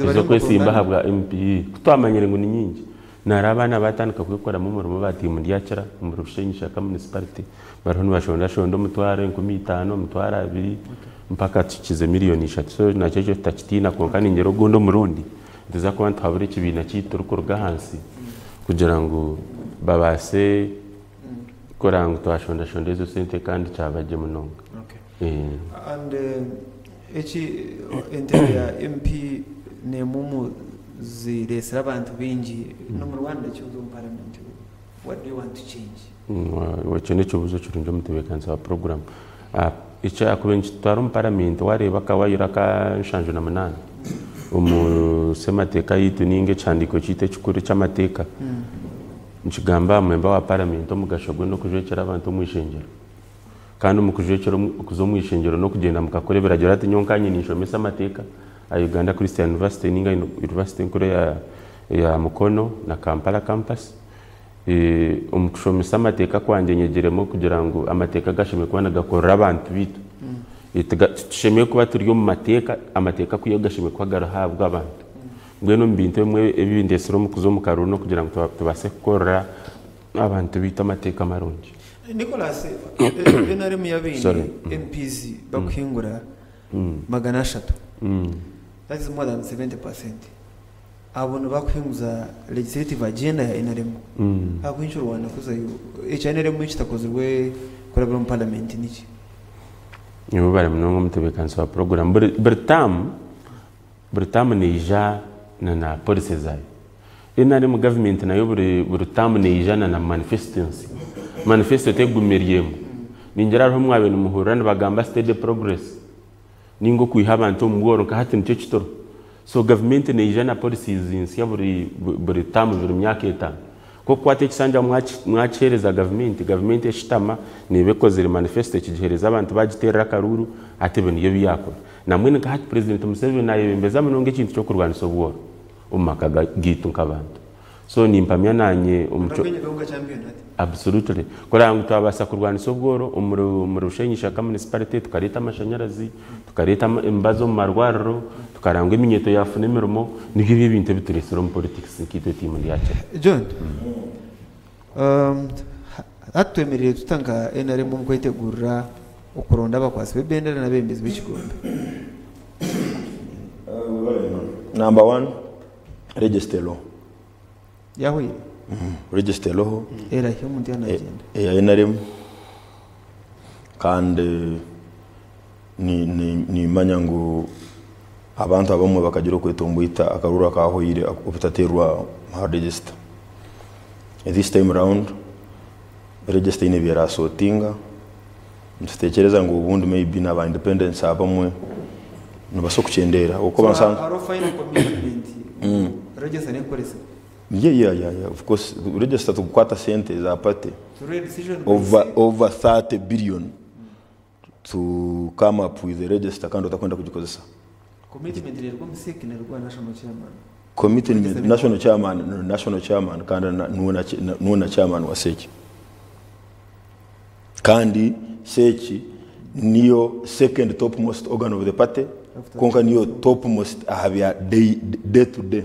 Ez'okwesimba ahabwa MP ku twamanyire ngu ni nyingi nari abaana baatandika kwekoramu omurimo ba tiimu Ndyakira omuri Bushenyi Ishaka Municipality bariho nibashondashonda omutwaro, 5000, 20,000 mpaka tuhikize miriyoni ishatu so nakyo ekyo tutakitiina kwonka ningira ogundi omurundi nituza kuba nituhabura ekibiina kyaitu turikuruga ahansi kugira ngu babaase kureba ngu twashondashonda ezo sente kandi kyaba gye munonga. And eki entebe ya MP n'emwe omu zireetsire abantu baingi n'omu Rwanda ki oza omu parliament what do you want to change? Ekyo n'ekibuuzo kirungi omutebeekanisa wa puroguraamu. Ekyakubaire nikitutwara omu paramenti waareeba akawayiro aka 78 omu semateeka yaitu nainga ekihandiiko kyaitu ekikuru eky'amateeka nikigamba aha memba wa paramenti omugasho gwe n'okujwekyera abantu omu ishengyero. Kandi omu kujwekyera okuza omu ishengyero n'okugyenda mukakora ebiragiro. Hati nyowe nkanye ninshomesa amateeka aha Uganda Christian University ninga University enkuru eya Mukono na Kampala campus. Omu kushomesa amateeka kwangye nyegyiremu kugira ngu amateeka gashemereire kuba nigakorera abantu baitu. Titushemereire kuba turi omu mateeka, amateeka kwihaho gashemereire kuba gariho ahabw'abantu. Mbwenu omu bintu ebimwe ebi ndeetsire omu kuza omu karuuru n'okugira ngu tubaase kukorera abantu baitu amateeka marungi. Nicholas, NRM yaaba eine MPs bakuhingura 300, that is more than 70%, abo nibakuhinguza legislative agenda ya NRM. Ahabw'enki orwana kuzayo? Ekya NRM ekitakozirwe Kurabira omu paramenti niki? Webare munonga omutebeekanisa wa puroguraamu. Buri buri taamu buri taamu neija na na policy zaayo. NRM gavumenti nayo buri buri taamu neija na na manifesto ensya. Manifesto teguma eri emwe. Ningira hariho obu mwabaire nimuhurira nibagamba steady progress ninga okwiha abantu omu bworo nka hati nikyo ekituriho. So gavumenti neija na policies nsya buri buri taamu buri myaka etaano. Nk'okukwata ekisanja mwakiheereza gavumenti, gavumenti eshutama neeba ekozire manifesto ekigiheereza abantu bagiteerera akaruuru hati ebi nibyo ebi yaakora. Nambwenu nka hati Purezidenti Museveni naayebembeza munonga ekintu ky'okurwanisa obworo omu maka gaitu nk'abantu. So nimpamya naanye omu kyo. Absolutely. Kureba ngu twabaasa kurwanisa obworo omuri omuri Rushenyi Ishaka Municipality tukareeta amashanyarazi, tukareeta emibazi omu marwariro, tukareba ngu eminyeeto yaafuna emirimo, nibyo ebyo ebintu ebi tureetsire omu politics nkaitwe tiimu Ndyakira. John, hati twemereire tuta nka NRM omu kwetegurira okuronda abakwatsi b'ebendera n'abeebembezi b'ekigombe? Number one, register law. Yahweire? Register eroho. Erahi omuntu yaaba nagyenda? Eya NRM kandi nimanya ngu abantu abamwe bakagira okwetomboita akaruuru akahweire obutateerwa aha register. This time round register eine ebi erasotinga, nitutekyereza ngu obundi maybe naba independents abamwe nibabaasa okukyendeera ahabw'okuba So hariho final commitment ngu register n'ekukoresibwa? Yeah yeah yeah yeah of course register tikukwata sente za party Through a decision by over C? over 30 billion to come up with a register kandi otakwenda kugikozesa. Commitment neeruga omu CEC neeruga owa national chairman. Commitment national chairman national chairman kandi nuwe na chairman wa CEC. Kandi CEC niyo second top most organ of the party kwonka niyo top most aha bya day, day to day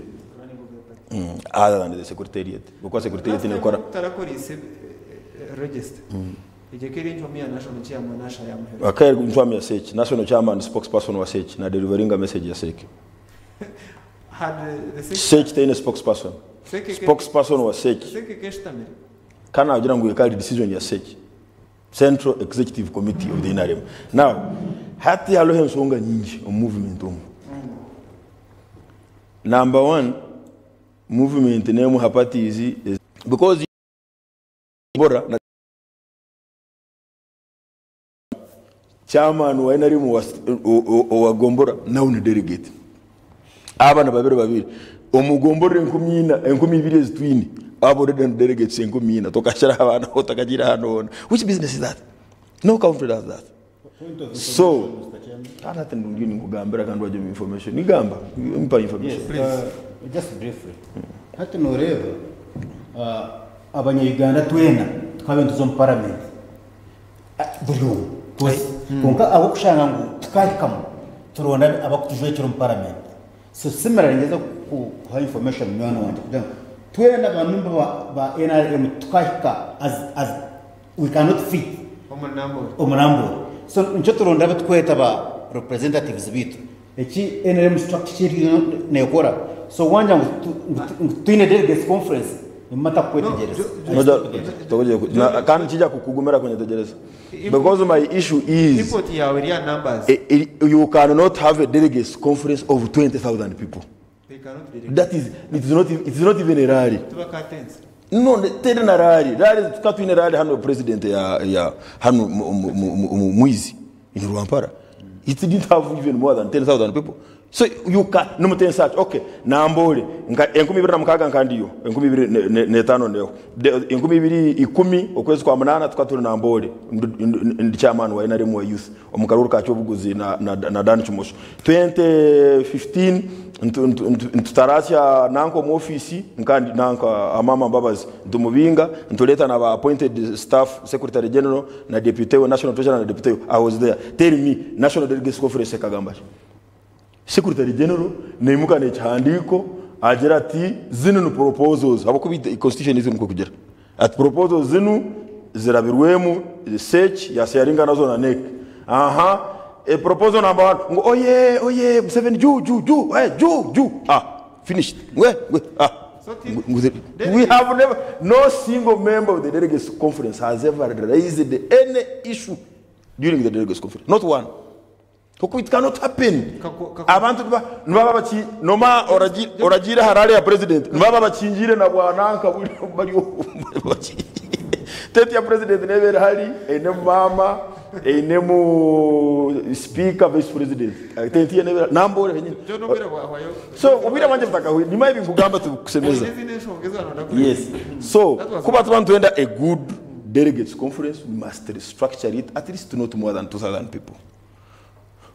other than the secretariat because secretariat Last time nekora obu tarakoreise register egyo eka eri encwamu ya national chairman ashaya yamuheereza. Aka eri encwamu ya CEC national chairman spokesperson wa CEC na deliveringa message ya CEC. Had the CEC CEC teine spokesperson. CEC eka Spokesperson wa CEC. CEC eka eshutamire. Ka naagira ngu eka eri decision ya CEC, Central Executive Committee of the nrm. Now, hati hariho enshonga nyingi omu movement omu. Number one, movement n'emwe aha parties because bora na Chairman wa nrm owa gombora nawe ni delegate. Aba ni babiri babiri. Omu gomborora enkumi ina, 2000 ezi twine, abo already ni delegates 4,000 tokashira abaana otakagiire ahandi hoona. Which business is that? No country does that. So, kandi hati ndiyo ninkugambira kandi wagye omu information. Nigamba, mpa information. Yes, just briefly. Hati noreeba abanya-Uganda twena tukaaba nituza omu parliament. Buri omwe coz kwonka ahabw'okushanga ngu tukahikamu turonda abakutujwekyera omu paramenti so similarly ningyeza kuha information munywani wangye kugira ngu twena ba member ba NRM tukahika as as we cannot fit omu Namboole so nikyo turonda abu tukweta ba representatives beitu eki NRM structure eki eriyo nekora so wangira ngu ngu twine delegates conference nimba ntakukwetegyereza. Kandi nikija kukugumira kunyetegyereza because my issue is Input yawe eri aha numbers. You can not have a delegates conference of 20,000 people. They cannot be That is, it is not, it is not even a rally. Tibakatense. No, teri na rally. Rally tukaba twine rally hanu president ya ya hanu Mwizi in Rwampara. It didn't have even more than 10,000 people. So you can nimutensa ati okay Namboole nka 2006 nka ndiyo 2005 ndeho 2010 okwezi kwa munaana tukaba turi Namboole ndi chairman wa NRM wa youth omu karuuru ka Kyobuguzi na na Dan Kimosho. 2015 nitutarasya nanka omu ofiisi nka ndi nanka Amama Mbabazi nitumubinga nitureeta na ba appointed staff secretary general na deputy we national treasurer na deputy we I was there tell me national delegates conference ekagamba ki? Secretary general naimuka nekihandiiko agira ati zinu ni proposals ahabw'okuba constitution yaitu nikwo ekugira ati proposals zinu zirabirwemu CEC yasharinga nazo na NEC aha e proposal number one ngu oye oye Museveni juu juu juu eh juu juu ah finished ngwe ngwe ah. We have never, no single member of the delegates conference has ever raised any issue during the delegates conference. Not one. Kuko it cannot happen. Abantu nibaba baki noma oragira harare ya president nibaba bakingire na bwananka bari tete ya president nebera hari ene mama ene mu speaker vice president tete ya nebera nambore henyine. So ubira banje mutakahuye nyuma y'ibingugamba tukusemeza. Yes. So kuba tubantu a good delegates conference, we must restructure it at least to not more than 2,000 people.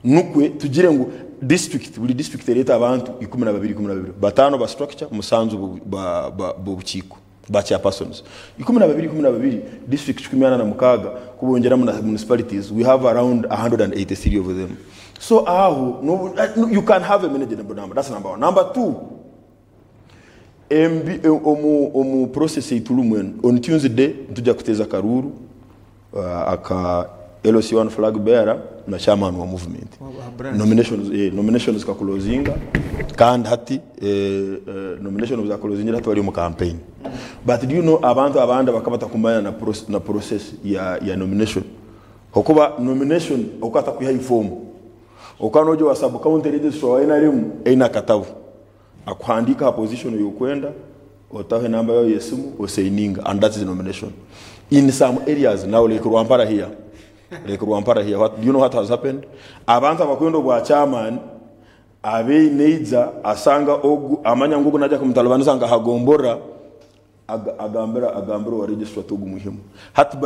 Nukwe tugire ngo district buri district leta abantu 12 batano ba structure musanzu ba bukiko ba chairpersons 12 district 46 kubongera mu municipalities we have around 183 of them. So aho no, you can have a manageable number. That's number one. Number two, MB omu process itulumwen on Tuesday tujja kuteza karuru aka LC1 flag bearer na chairman wa movement. Nominations ka closinga kandi hati nominations za closinga hati bari mu campaign. But do you know abantu abanda bakabata kumbana na process ya nomination. Hokuba nomination okata kwiha form. Okanojo wa sub county registrar wa NRM ina katabu. Akuhandika position yokwenda otahe namba yayo yesimu oseininga, and that is the nomination. In some areas now like Rwampara here. Like Rwampara here, what do you know what has happened? Abantu abakwendo bwa chairman abe neiza asanga ogu amanya ngugu naja kumtalabaniza nga hagombora agambira wa registrar togu muhimu. Hat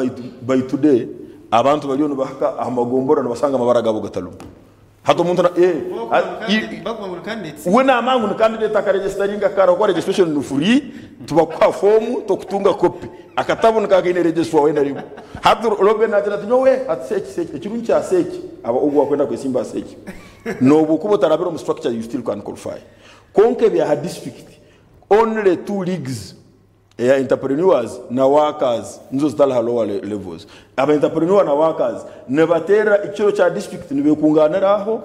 by today abantu baliyo nibahaka amagombora nibasanga amabara gabo gatalumu. Hato muntu na we na mangu ni candidate akaregisteringa kara kwa registration ni free tubakwa form tokutunga copy akatabu nikakaine registrar wenda ribu hato robe na tena tinyowe at sech ekirungi kya sech aba ogwa kwenda kwesimba sech no bukubo tarabiro mu structure you still can qualify konke bya district only 2 leagues ya entrepreneurs na workers nizo zitala lower levels aba entrepreneur na workers nebatera ikiro cha district nibekunganira aho.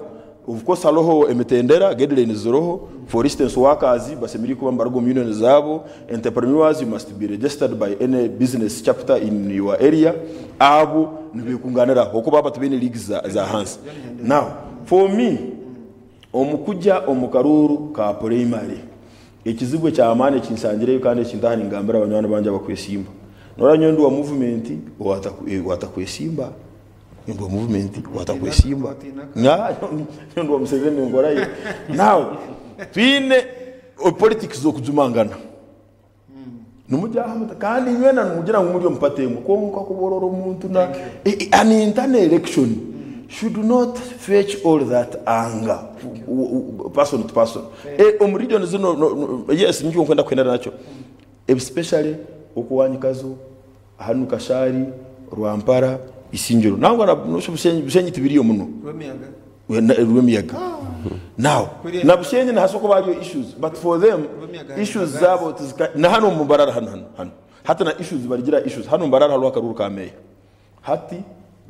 Of course haloho emitendera guidelines zoroho. For instance workers basemiri kuba mbargo union zabo, entrepreneurs you must be registered by any business chapter in your area abo nibekunganira aho kuba batubene leagues za hansi. Now for me omukuja omukaruru ka primary ekizibu kya amani kinsangireyo kandi ekintahani ngambira abanywana banje abakwesimba noranyo ndi wa movement watakwesimba ndi wa movement watakwesimba na ndi wa Museveni ngorayo. Now twine politics zo kujumangana numujya kandi nywena numugira ngo muri mpatemo konka kuborora omuntu na an internal election should not fetch all that anger person to person. Region zino no, yes ngiye kwenda kwenda nacho especially okuwanyikazo hanu Kashari Rwampara Isingiro nangwa na Bushenyi tibiriyo muno Rwemiyaga. Now na Bushenyi na hasoko bariyo issues but for them issues zabo na hano mu Mbarara hano hata na issues barigira issues hano Mbarara halo akaruru ka meya hati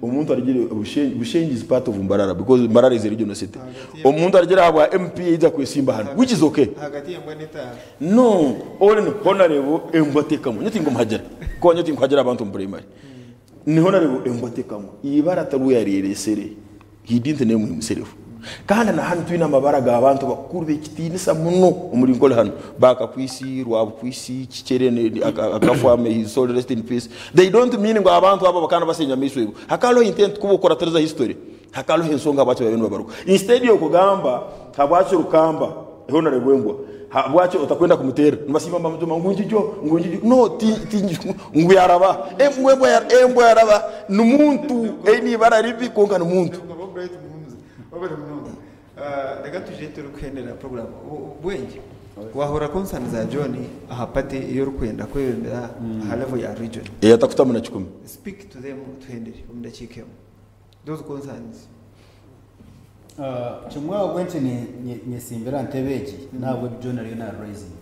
omuntu arigira Bushenyi is part of Mbarara because Mbarara is a regional city. Omuntu arigira abwa MP ija kwesimba hano which is okay. Hagati ya mboneta no all in honorable embatekamo nyati ngo muhagera ko nyati ngo hagera abantu mu primary ni honorable embatekamo ibara taru yareresere he didn't name himself kandi na hano twina amabara ga abantu bakuru bekitinisa muno omuri nkole hano baka kwisi rwabo kwisi kikere akafwame his soul rest in peace. They don't mean ngo abantu abo bakana basenya miswe hakalo intent kubukora tereza history hakalo hensonga abacho babenu babaruka instead yo kugamba habwacho rukamba honorable wembwa habwacho utakwenda kumutera nbasimba mutuma ngunjijo ngunjijo no ti nguyaraba embwa yaraba numuntu eni bara ribi konka numuntu. Reka tuje turi kuhendera program bwenge wahora concern za John ahapate iyo rukwenda kwebembera ha level ya region atakuta muna 10 speak to them tuhendere umudakikemo those concerns. Chimwa wenche ni nyesimbira ntebeki nabwo John ariyo na raising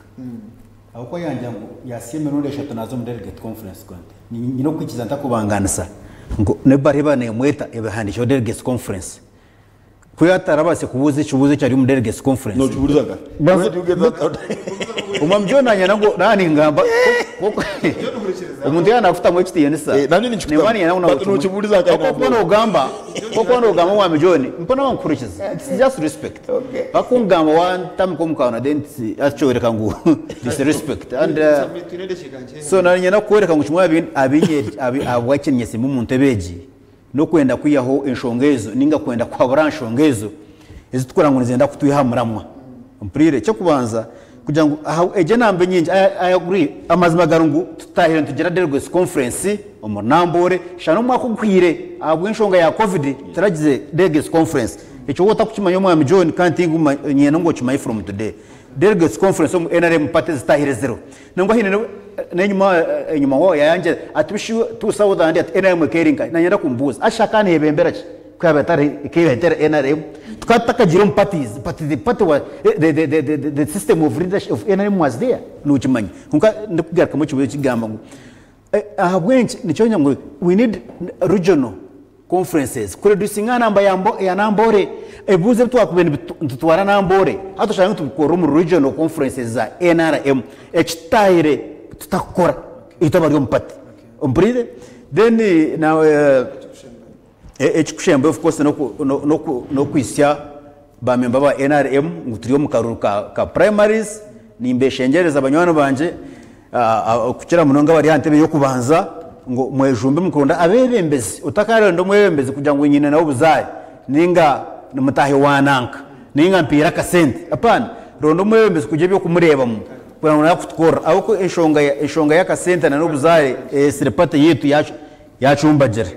aho yanja ngo yasiye mirundi eshatu nazo mu delegate conference konte ni no kwikiza ntakubanganisa ngo nebareba ne mweta ebahandisho delegates conference Ku yatarabaase kubuuza ekibuuzo ekyari omu delegates conference. Nokibuuriza nka? Where do you get that out? Omwami John nanyenda ngu naaba ningamba omuntu yaaba nakutamu ekitiinisa Eh, nanye ninkikutamu. nimba niinyenda ngu But nokibuuriza nka Oku okuba nogamba oku okuba nogamba Omwami John mpona wankuhurikiza. It's just respect. Bakungamba wantamika omu kanwa then it's kyoreka ngu disrespect and so nanyenda kukworeka ngu kimwe ahabwaki ninyesimba omu ntebe egi n'okwenda kwihaho enshonga ezo ninga kwenda kuhabura aha nshonga ezo ezi turikureeba ngu nizenda kutwiha aha muramwa. Mpuriire? Eky'okubanza kugira ngu aha egyo enamba enyingi I I agree amazima gari ngu tutahire nitugira delegates conference omuri Namboole shana omwaka oguhweire ahabw'enshonga ya covid tituragize delegates conference. Ekyo waaba otarikukimanya Omwami John kandi tinguma niinyenda ngu okimanye from today. Delegates conference omu nrm party zitahire ziriho. Nangwa haine n'enyima enyima ho yayangira ati bishi 2000 ati nrm eka eri nkahi? Nanyenda kumubuuza ati shi akanebembera ki ku yaabaire atari eka yaabaire etari nrm? Tukaba tutakagiire omu parties but the party was the the the the the system of leadership of nrm was there nokimanya. Kwonka ndikugarukamu ekibuuzo ekigamba ngu Ahabw'enki nikyo ngu we need regional conferences ku reducinga namba ya Namboore. Ebibuuzo ebi twakubaire nitutwara Namboore hati oshange nitubikorera omu regional conferences za nrm. Eki tutahire tutakukora itwe abari omu party. Ompuriire? Then Ekikushembayo of course n'okuhitsya ba memba ba nrm ngu turi omu karuru ka primaries, nimbeshengyereza banywani bangye kukira munonga abari aha ntebe y'okubanza ngu mwejumbe omu kuronda abeebembezi. Otakaronda omwebembezi kugira ngu nyine nawe obuzaare ninga ni mutaahi wa nanka ninga ampiire akasente, apana. Ronda omwebembezi kugira eby'okumureebamu kugira ngu naaza kutukorera ahabw'okuba enshonga y'akasente n'obuzaare eyetsire party yaitu yacumbagira.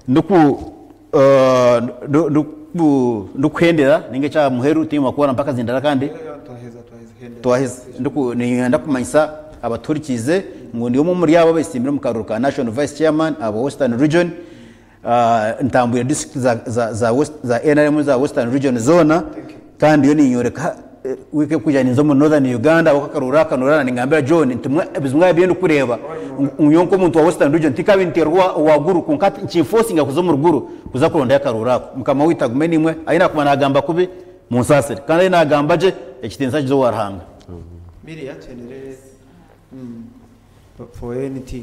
Ndiku ndikuhendera ninga ekyaha muheru tinyine kuba mpaka zindara kandi twaheza. Niinyenda kumanyisa abatuhurikiize ngu ndi omwe omuri abo abesimbire omu karuru ka National Vice Chairman aba Western Region. Ntambwire district za nrm eza Western Region zoona kandi ndiyo ninyoreka wiiki erikwija ninza omu Northern Uganda ahabw'okuba akaruru aka noreeba ningambira John nti ebizibu ebi ndikureeba ngu nyowe nk'omuntu wa Western Region tinkabaire ninteerwa owa Gulu kwonka hati nikinfosinga kuza omuri Gulu kuza kurondayo akaruru ako. Mukama waitu agume naimwe, ahi naakuba naagamba kubi munsaasire kandi ahi naagamba gye ekitiinisa kize owa Ruhanga. Miria tuhenderere for ANT.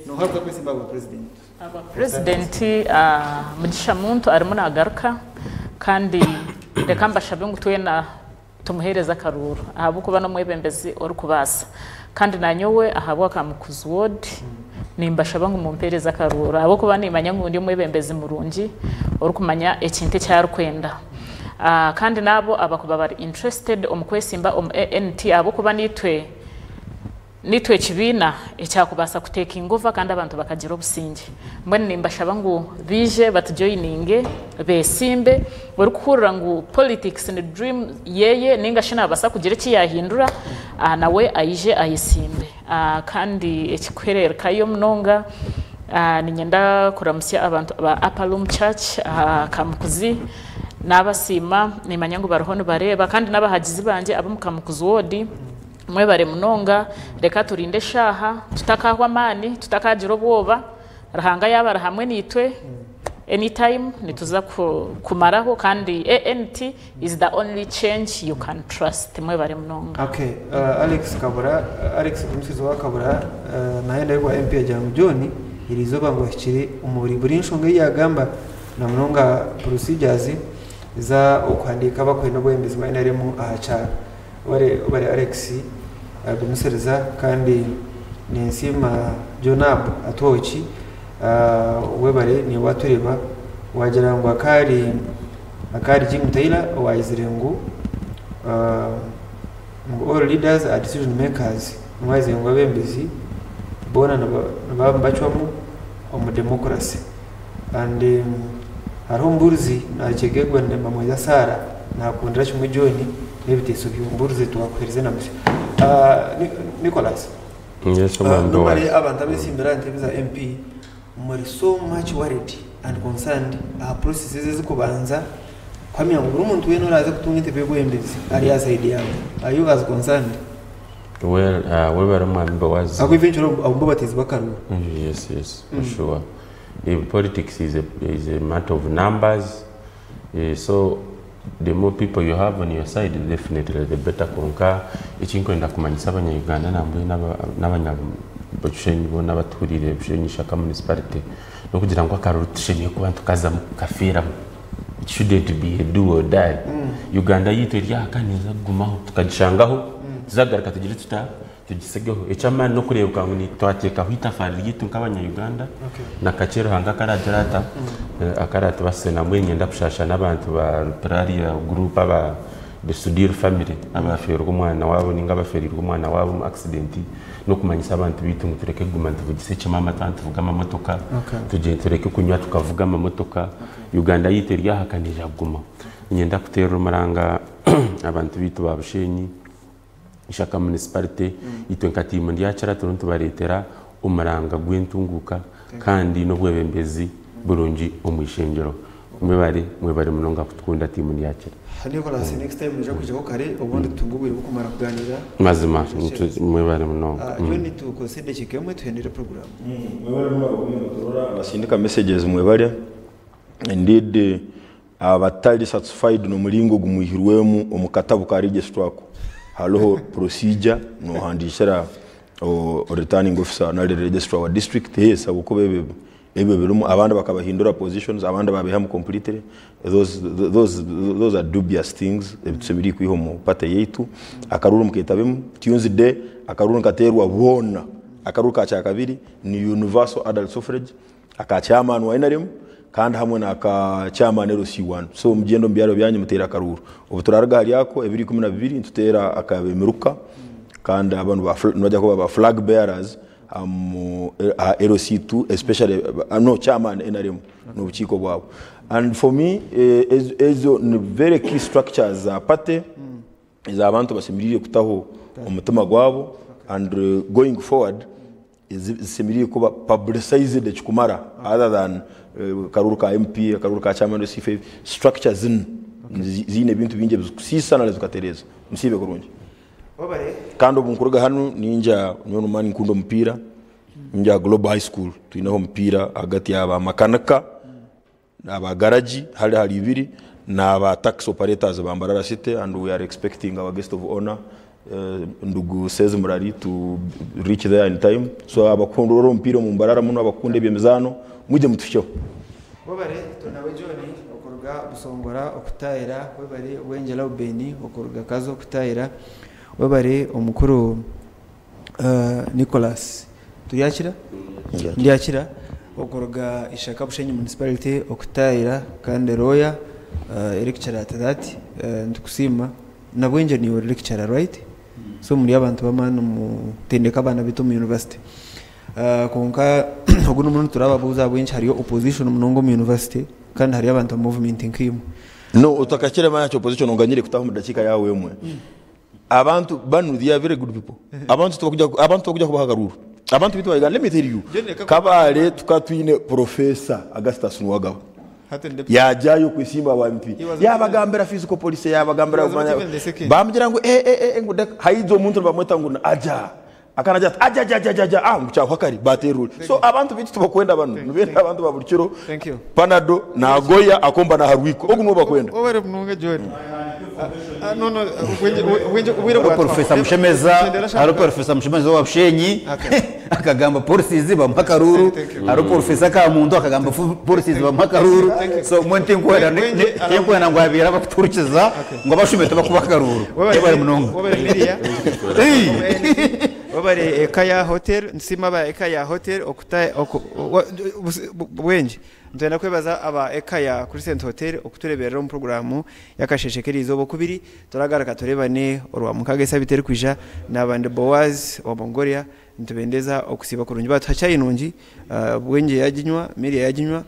Noha arikuza kwesimba ahabwa president? Ahabwa purezidenti Mugisha Muntu arimu nagaruka kandi reka mbashabe ngu twena tumuheereze akaruuru ahabw'okuba n'omwebembezi orikubaasa. Kandi nanyowe ahabwa Kamukuzi ward nimbashaba ngu mumpeereze akaruuru ahabw'okuba nimanya ngu ndi omwebembezi murungi orikumanya ekintu eki arikwenda. Kandi n'abo abakuba bari interested omu kwesimba omu ANT ahabw'okuba naitwe Nitwe ekibiina ekyakubaasa kutekinga over kandi abantu bakagira obusingye. Mbwenu nimbashaba ngu baije batujoyininge, besimbe, orikuhurira ngu politics ni dream yeye ninga shi nabaasa kugira eki yahindura nawe aije ayesimbe. Kandi ekikuhererekayo munonga niinyenda kuramutsya abantu ba Upper Room Church aha Kamukuzi, nabasiima nimanya ngu bariho nibareeba kandi n'abahagizi bangye ab'omu Kamukuzi ward. Mwebare munonga, reka turinde eshaaha tutakaahwa amaani, tutakagira obwoba, Ruhanga yaaba ari hamwe naitwe anytime nituza kumaraho kandi ANT is the only change you can trust. Mwebare munonga. Okay, Alex Kabura, Alex omusizi wa Kabura nayenda abe bwa MP agira ngu John eriizooba ngu ahikire omuri buri nshonga ei yaagamba na munonga procedures eza okuhandiika abakwenda obwebembezi bwa nrm aha kyaro. Webare Alex gumisiriza kandi ninsiima Jonab Atwoki webare niiwe watureba wagira ngu akari akari Jim Taylor owayizire ngu ngu all leaders are decision makers niwe wayizire ngu abebembezi boona nibaba nibacwamu omu democracy and hariho omubuurizi nakyegegwa nibamweta Sarah nakundira kimwe John n'ebiteeso by'omubuurizi twakuheereza enamutsyo. Nicholas, Yes, omwami normally wange. abantu abeesimbire aha ntebe za MP muri so much worried and concerned aha processes ezirikubanza kuhamya ngu buri muntu weena oraaze kutunga entebe y'obwebembezi ari aha side yaawe. Are you as concerned? Well, webare omwami Boaz. Ahabw'okuba eventually abo mbabateezi b'akaruru. Yes, for sure. Politics is a matter of numbers. So. The more people you have on your side definitely the better kwonka ekinkwenda kumanyisa abanya Uganda nambwenu n'abanya Bushenyi boona abatuhuriire Bushenyi Ishaka Municipality n'okugira ngu akaruru tushemereire kuba nitukazamu kukafeeramu it shouldn't be a do or die. Uganda yaitu eri aha kandi neeza kugumaho tukagishangaho tuzagaruka tugire tuta Tugisigeho. Eky'amaani n'okureebeka ngu twateekaho eitafaari ryaitu nk'abanya Uganda na kakye Ruhanga akaragira ata akaratubaasise. Nambwenu niinyenda kushaasha n'abantu ba Rupiraria group aba the Sudhir family abaafeerwa omwana waabo nainga abafeereirwe omwana waabo omu accident n'okumanyisa abantu baitu ngu tureke kuguma nituvugisa ekimama twaba nituvuga amamotoka, tureke kunywa tukavuga amamotoka. Uganda yaitu eri aha kandi neija kugumaho. Niinyenda kuteerera omuranga abantu baitu ba Bushenyi. Ishaka Municipality, itwe nka tiimu Ndyakira turiyo nitubareetera omuranga gw'entunguuka kandi n'obwebembezi burungi omu ishengyero. Mwebare, mwebare munonga kutukunda tiimu Ndyakira. Nicholas, next time noija kwijaho kare obundi tutunge obwire bw'okumara kugaaniira. Mazima, mwebare munonga. John tukozese edakiika emwe tuhendere puroguraamu. Mwebare munonga kuba nimuturora abasindika messages mwebare. Indeed Abatari satisfied nomuringo ogu mwihirwemu omu katabu ka registrar ako, hariho procedure nohandikira returning officer nari registrar wa district yes ahabw'okuba ebyo ebyo birimu abandi bakabahindura positions abandi babihamu completely those those those are dubious things ebitushemereire kwiha omu party yaitu. Akaruru muketabemu Tuesday akaruru nikateerwa boona, akaruru ka kyakabiri ni universal adult suffrage. Aka chairman wa nrm kandi hamwe naka chairman LC1. So mugyende omu byaro byanyu muteere akaruuru. Obu turaruga ahari ako ebiro 12 nituteera aka b'emiruka kandi aba nibaija kuba ba flag bearers aha LC2 especially no chairman nrm n'obukiiko bwabo. And for me ezo ni very key structures za party ezi abantu bashemereire kutaho omutima gwabo and going forward Zishemereire kuba publicized ekikumara other than akaruuru ka MP, akaruuru ka chairman wa CFA, structure zinu ziine ebintu bingi ebizikusiisa nari zikatereeza. Musiibe kurungi. Kandi obu nkuruga hanu ningya nyowe nomanya ninkunda omupiira, ningya aha Global High School twineho omupiira ahagati ya ba makanika. Aba garagi hari hari ibiri na ba taxi operators ba Mbarara city and we are expecting our guest of honor Ndugu Sezi Murari to reach there in time so abakunda orora omupiira omu Mbarara muno abakunda ebyemizaano mwije mutuhikyeho. Webare Tunawe John okuruga Busongora okutaayira, webare Bwengye Lauben okuruga Kazo okutaayira, webare omukuru Nicholas Turyakira Ndyakira okuruga Ishaka Bushenyi Municipality okutaayira kandi lawyer lecturer at that nitukusiima. Na Bwengye niiwe ori lecturer right? So muri abantu b'amaani mutendeka abaana baitu omu university. Kwonka ogu n'omurundi turababuuza ahabw'enki hariyo opposition munonga omu university kandi hariyo abantu ba movement nkaimwe. No otakakira manya opposition onganyire kutaho omu dakiika yaawe emwe. Abantu banu they are very good people. Abantu tibakuja abantu tibakuja kubaha akaruuru. Abantu bitu ba Uganda let me tell you. Kabale tukaba twine Professor Augustus Nuwagaba. Yajayo kwesimba aba MP. Yabagambira physical policy yabagambira bamugira ngu eh eh eh ngu haija omuntu nibamweta ngu aja. Akanagira ati ajajajajaja ah ngu kyahwa kare baterure. So abantu baitu tibakwenda banu nibenda abantu ba buri kiro panado nagoya akomba naha rwiko ogu niwe bakwenda. Webare munonga John. Hariho Professor Mushemeza, hariho Professor Mushemeza owa Bushenyi akagamba policies bamuha akaruuru, hariho Professor Kamuntu akagamba policies bamuha akaruuru, so mbwenu tinkwenda tinkwenda ngu habeire abakutuhurikiza ngu abashume tibakubaha akaruuru. Webare munonga. Webare Miria. Webare Ekaya Hotel, nitusiima aba Ekaya Hotel okuta oku Bwengye. Nitwenda kwebaza aba Ekaya Crescent Hotel okutureberera omu puroguraamu y'akasheeshe k'eriizooba Okubiri. Turagaruka tureebane Orwamukaaga esabiiti erikwija. Naaba ndi Boaz owa Mongolia. Nitubendeza okusiiba kurungi. Baatuha chai nungi, Bwengye yaginywa, Miria yaginywa,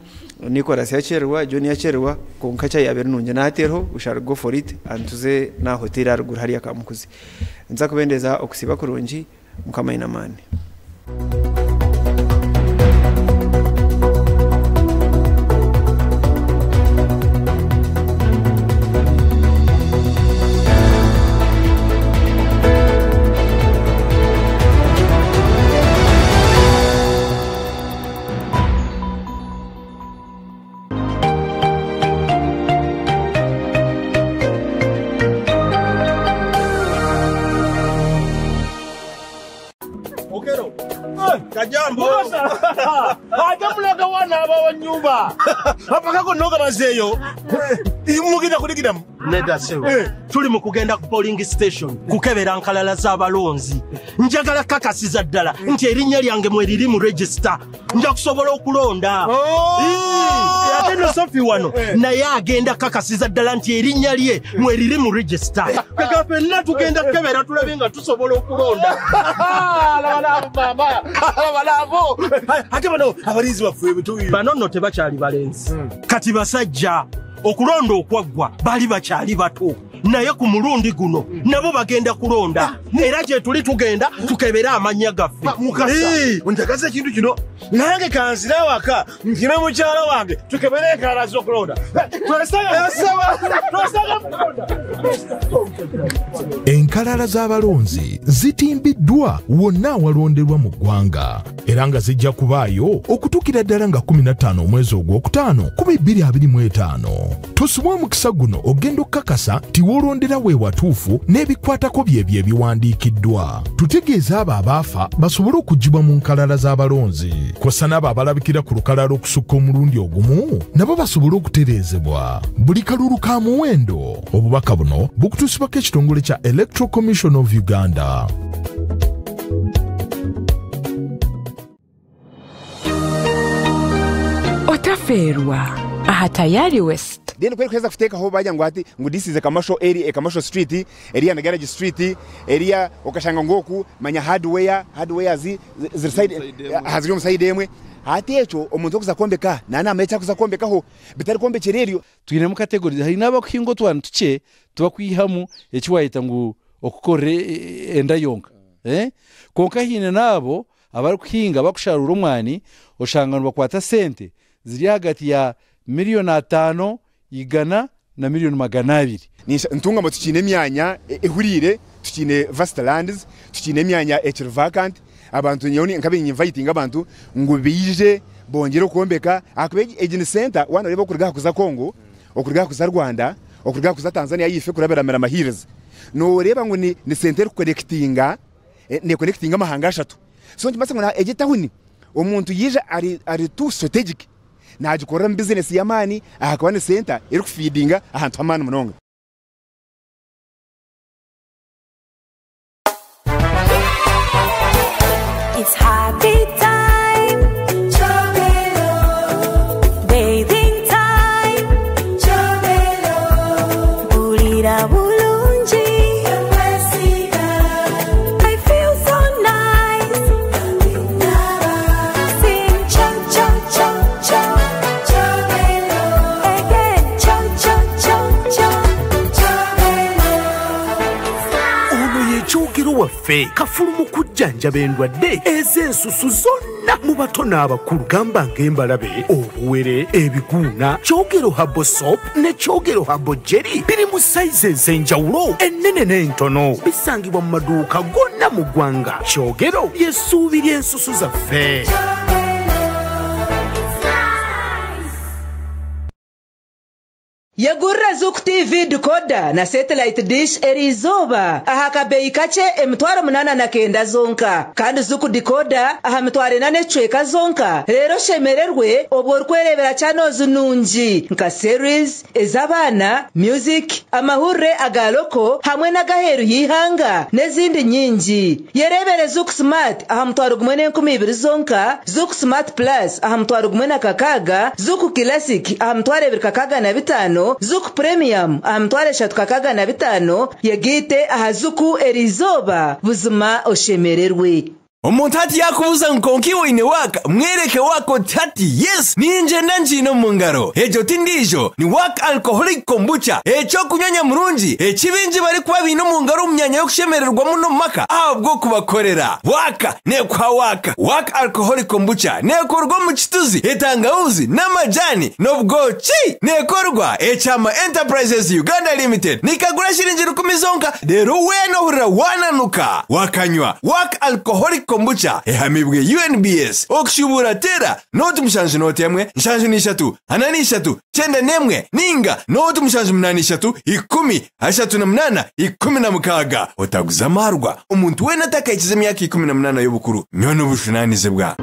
Nicholas yakyererwa, John yakyererwa, kwonka chai yaaba eri nungi. Na hati eriho, we shall go for it and tuze n'aha hoteeri aharuguru hariya Kamukuzi. Nituza kubendeza okusiiba kurungi, Mukama aine amaani. Okero. Kajambo. Ate mulaga wa n'abawa nnyumba. Amaka gonna ogamazeeyo. Mugenda kudigiramu. Nedda ssebo. Tuli mu kugenda ku polling station kukebera nkalala z'abalonzi. Njagala kakasiza ddala nti erinnya lyange mweriri mu register. Nja kusobola okulonda. Ii, ate no Sophie wano naye agenda kakasiza ddala nti erinnya lye mweriri mu register. Kaka ffenna tugenda kukebera tulabe nga tusobola okulonda. Ate bano abalinzi baffe bano nno tebakyali balenzi. Kati basajja okulonda okwaggwa baali bakyali bato, naye ku mulundi guno nabo bagenda kulonda, era gye tuli tugenda tukebere amannya gaffe. Mukasa, njagaza ekintu kino nange kanzire awaka nkime mukyala wange tukebere enkalala z'okulonda. Enkalala z'abalonzi zitimbiddwa wonna awalonderwa mu ggwanga era nga zijja kubaayo okutuukira ddala nga 15 omwezi ogwokutaano 2025. Tosubwa omukisa guno ogenda okukakasa nti w'olondera we watuufu n'ebikwatako byebyo ebiwandiikiddwa. Tutegeeza abo abaafa basobole okuggyibwa mu nkalala z'abalonzi, kw'ossa n'abo abalabikira ku lukalala okusukka omulundi ogumu nabo basobole okutereezebwa. Buli kalulu ka muwendo. Obubaka buno bukutuusibwako ekitongole kya Electoral Commission of Uganda. Otafeerwa aha Tayari West. Then kweri kuheza kuteekaho bagira ngu hati ngu this is a commercial area, a commercial street, area na garage street, area okashanga ngu oku manya hardware, hardware ziri side, haziri omu side emwe. Hati ekyo omuntu okuza kwombeka nanama eki akuza kwombekaho bitari kwombekyera eryo. Twinemu categories, hari n'abakuhinga otwana tukye tubakwihamu eki wayeta ngu okukorera enda yonka. Kwonka haine n'abo abarikuhinga bakusharura omwani oshanga nibakwata sente ziri ahagati ya 5,000,000 100 na 200,000,000. Ntungamo tukiine emyanya ehuriire, tukiine vast lands, tukiine emyanya ekiri vacant. Abantu nyowe nkabe inviting abantu ngu baije bongere okwombeka ahakuba egi ni center wana oreba okuruga aha kuza Congo, okuruga aha kuza Rwanda, okuruga aha kuza Tanzania yife kurabira Mirama Hills. Noreeba ngu ni center erikuconnectinga, neconnectinga amahanga ashatu. So nikimanyisa ngu egi tawuni omuntu yaija ari too strategic nagikoreramu business y'amaani ahakuba ni center erikufeedinga ahantu h'amaani munonga. It's happy time, Chobelo. Bathing time, Chobelo. Bulira bulungi, I feel so nice. Sing cho cho cho cho, Chobelo. Again, cho cho cho cho, Chobelo. Ono ye kyogero waffe kafulu mu kujjanjaba endwadde ez'ensusu zonna mu bato n'abakulu, gamba ng'embalabe, obuwere, ebiguuna. Kyogero Herbal Soap ne Kyogero Herbal Jelly biri mu sayizi ez'enjawulo ennene n'entono, bisangibwa mu maduuka gonna mu ggwanga. Kyogero ly'essuubi ly'ensusu zaffe. Yegurira Zuku TV decoder na satellite dish eriizooba aha kabeeyi kakye 8,900 zonka, kandi Zuku decoder aha 4,000 zonka. Reero oshemererwe obwo orikwerebera channels nungi nka series ez'abaana, music, amahurire aga loko hamwe n'agaheeru y'eihanga n'ezindi nyingi. Yerebere Zuku Smart aha 1,200 zonka, Zuku Smart Plus aha 1,600, Zuku Classic aha 2,605, Zuku Premium aha 3,605. Yegiite aha Zuku eriizooba buzima oshemererwe. Omuntu ati yakubuza ngu konka iwe oine waaka, mwereke waaka oti hati yes, ningyenda ngiine omu ngaro. Egyo ti ndiijo, ni waaka alcoholic kombucha, ekyokunywa nyamurungi eki baingi barikuba baine omu ngaro omu myanya y'okushemererwamu n'omu maka ahabw'okubakorera. Waaka neekuha waaka. Waaka alcoholic kombucha neekorwa omu kituzi, etangawuzi n'amajani n'obwoki. Neekorwa Ekyama Enterprises Uganda Limited. Nikagura shiringi 10 zonka, reero weena ohurira waananuka. Wakanywa waaka alcoholic Kombucha ehamibwe UNBS. Okushubuura teera nooti mushanju nooti emwe, nshanju n'ishatu, ana n'ishatu, 91 ninga nooti 783 10 38 16. Otaguza amaarwa omuntu weena atakahikize emyaka 18 y'obukuru. Nywa n'obujunaanizibwa.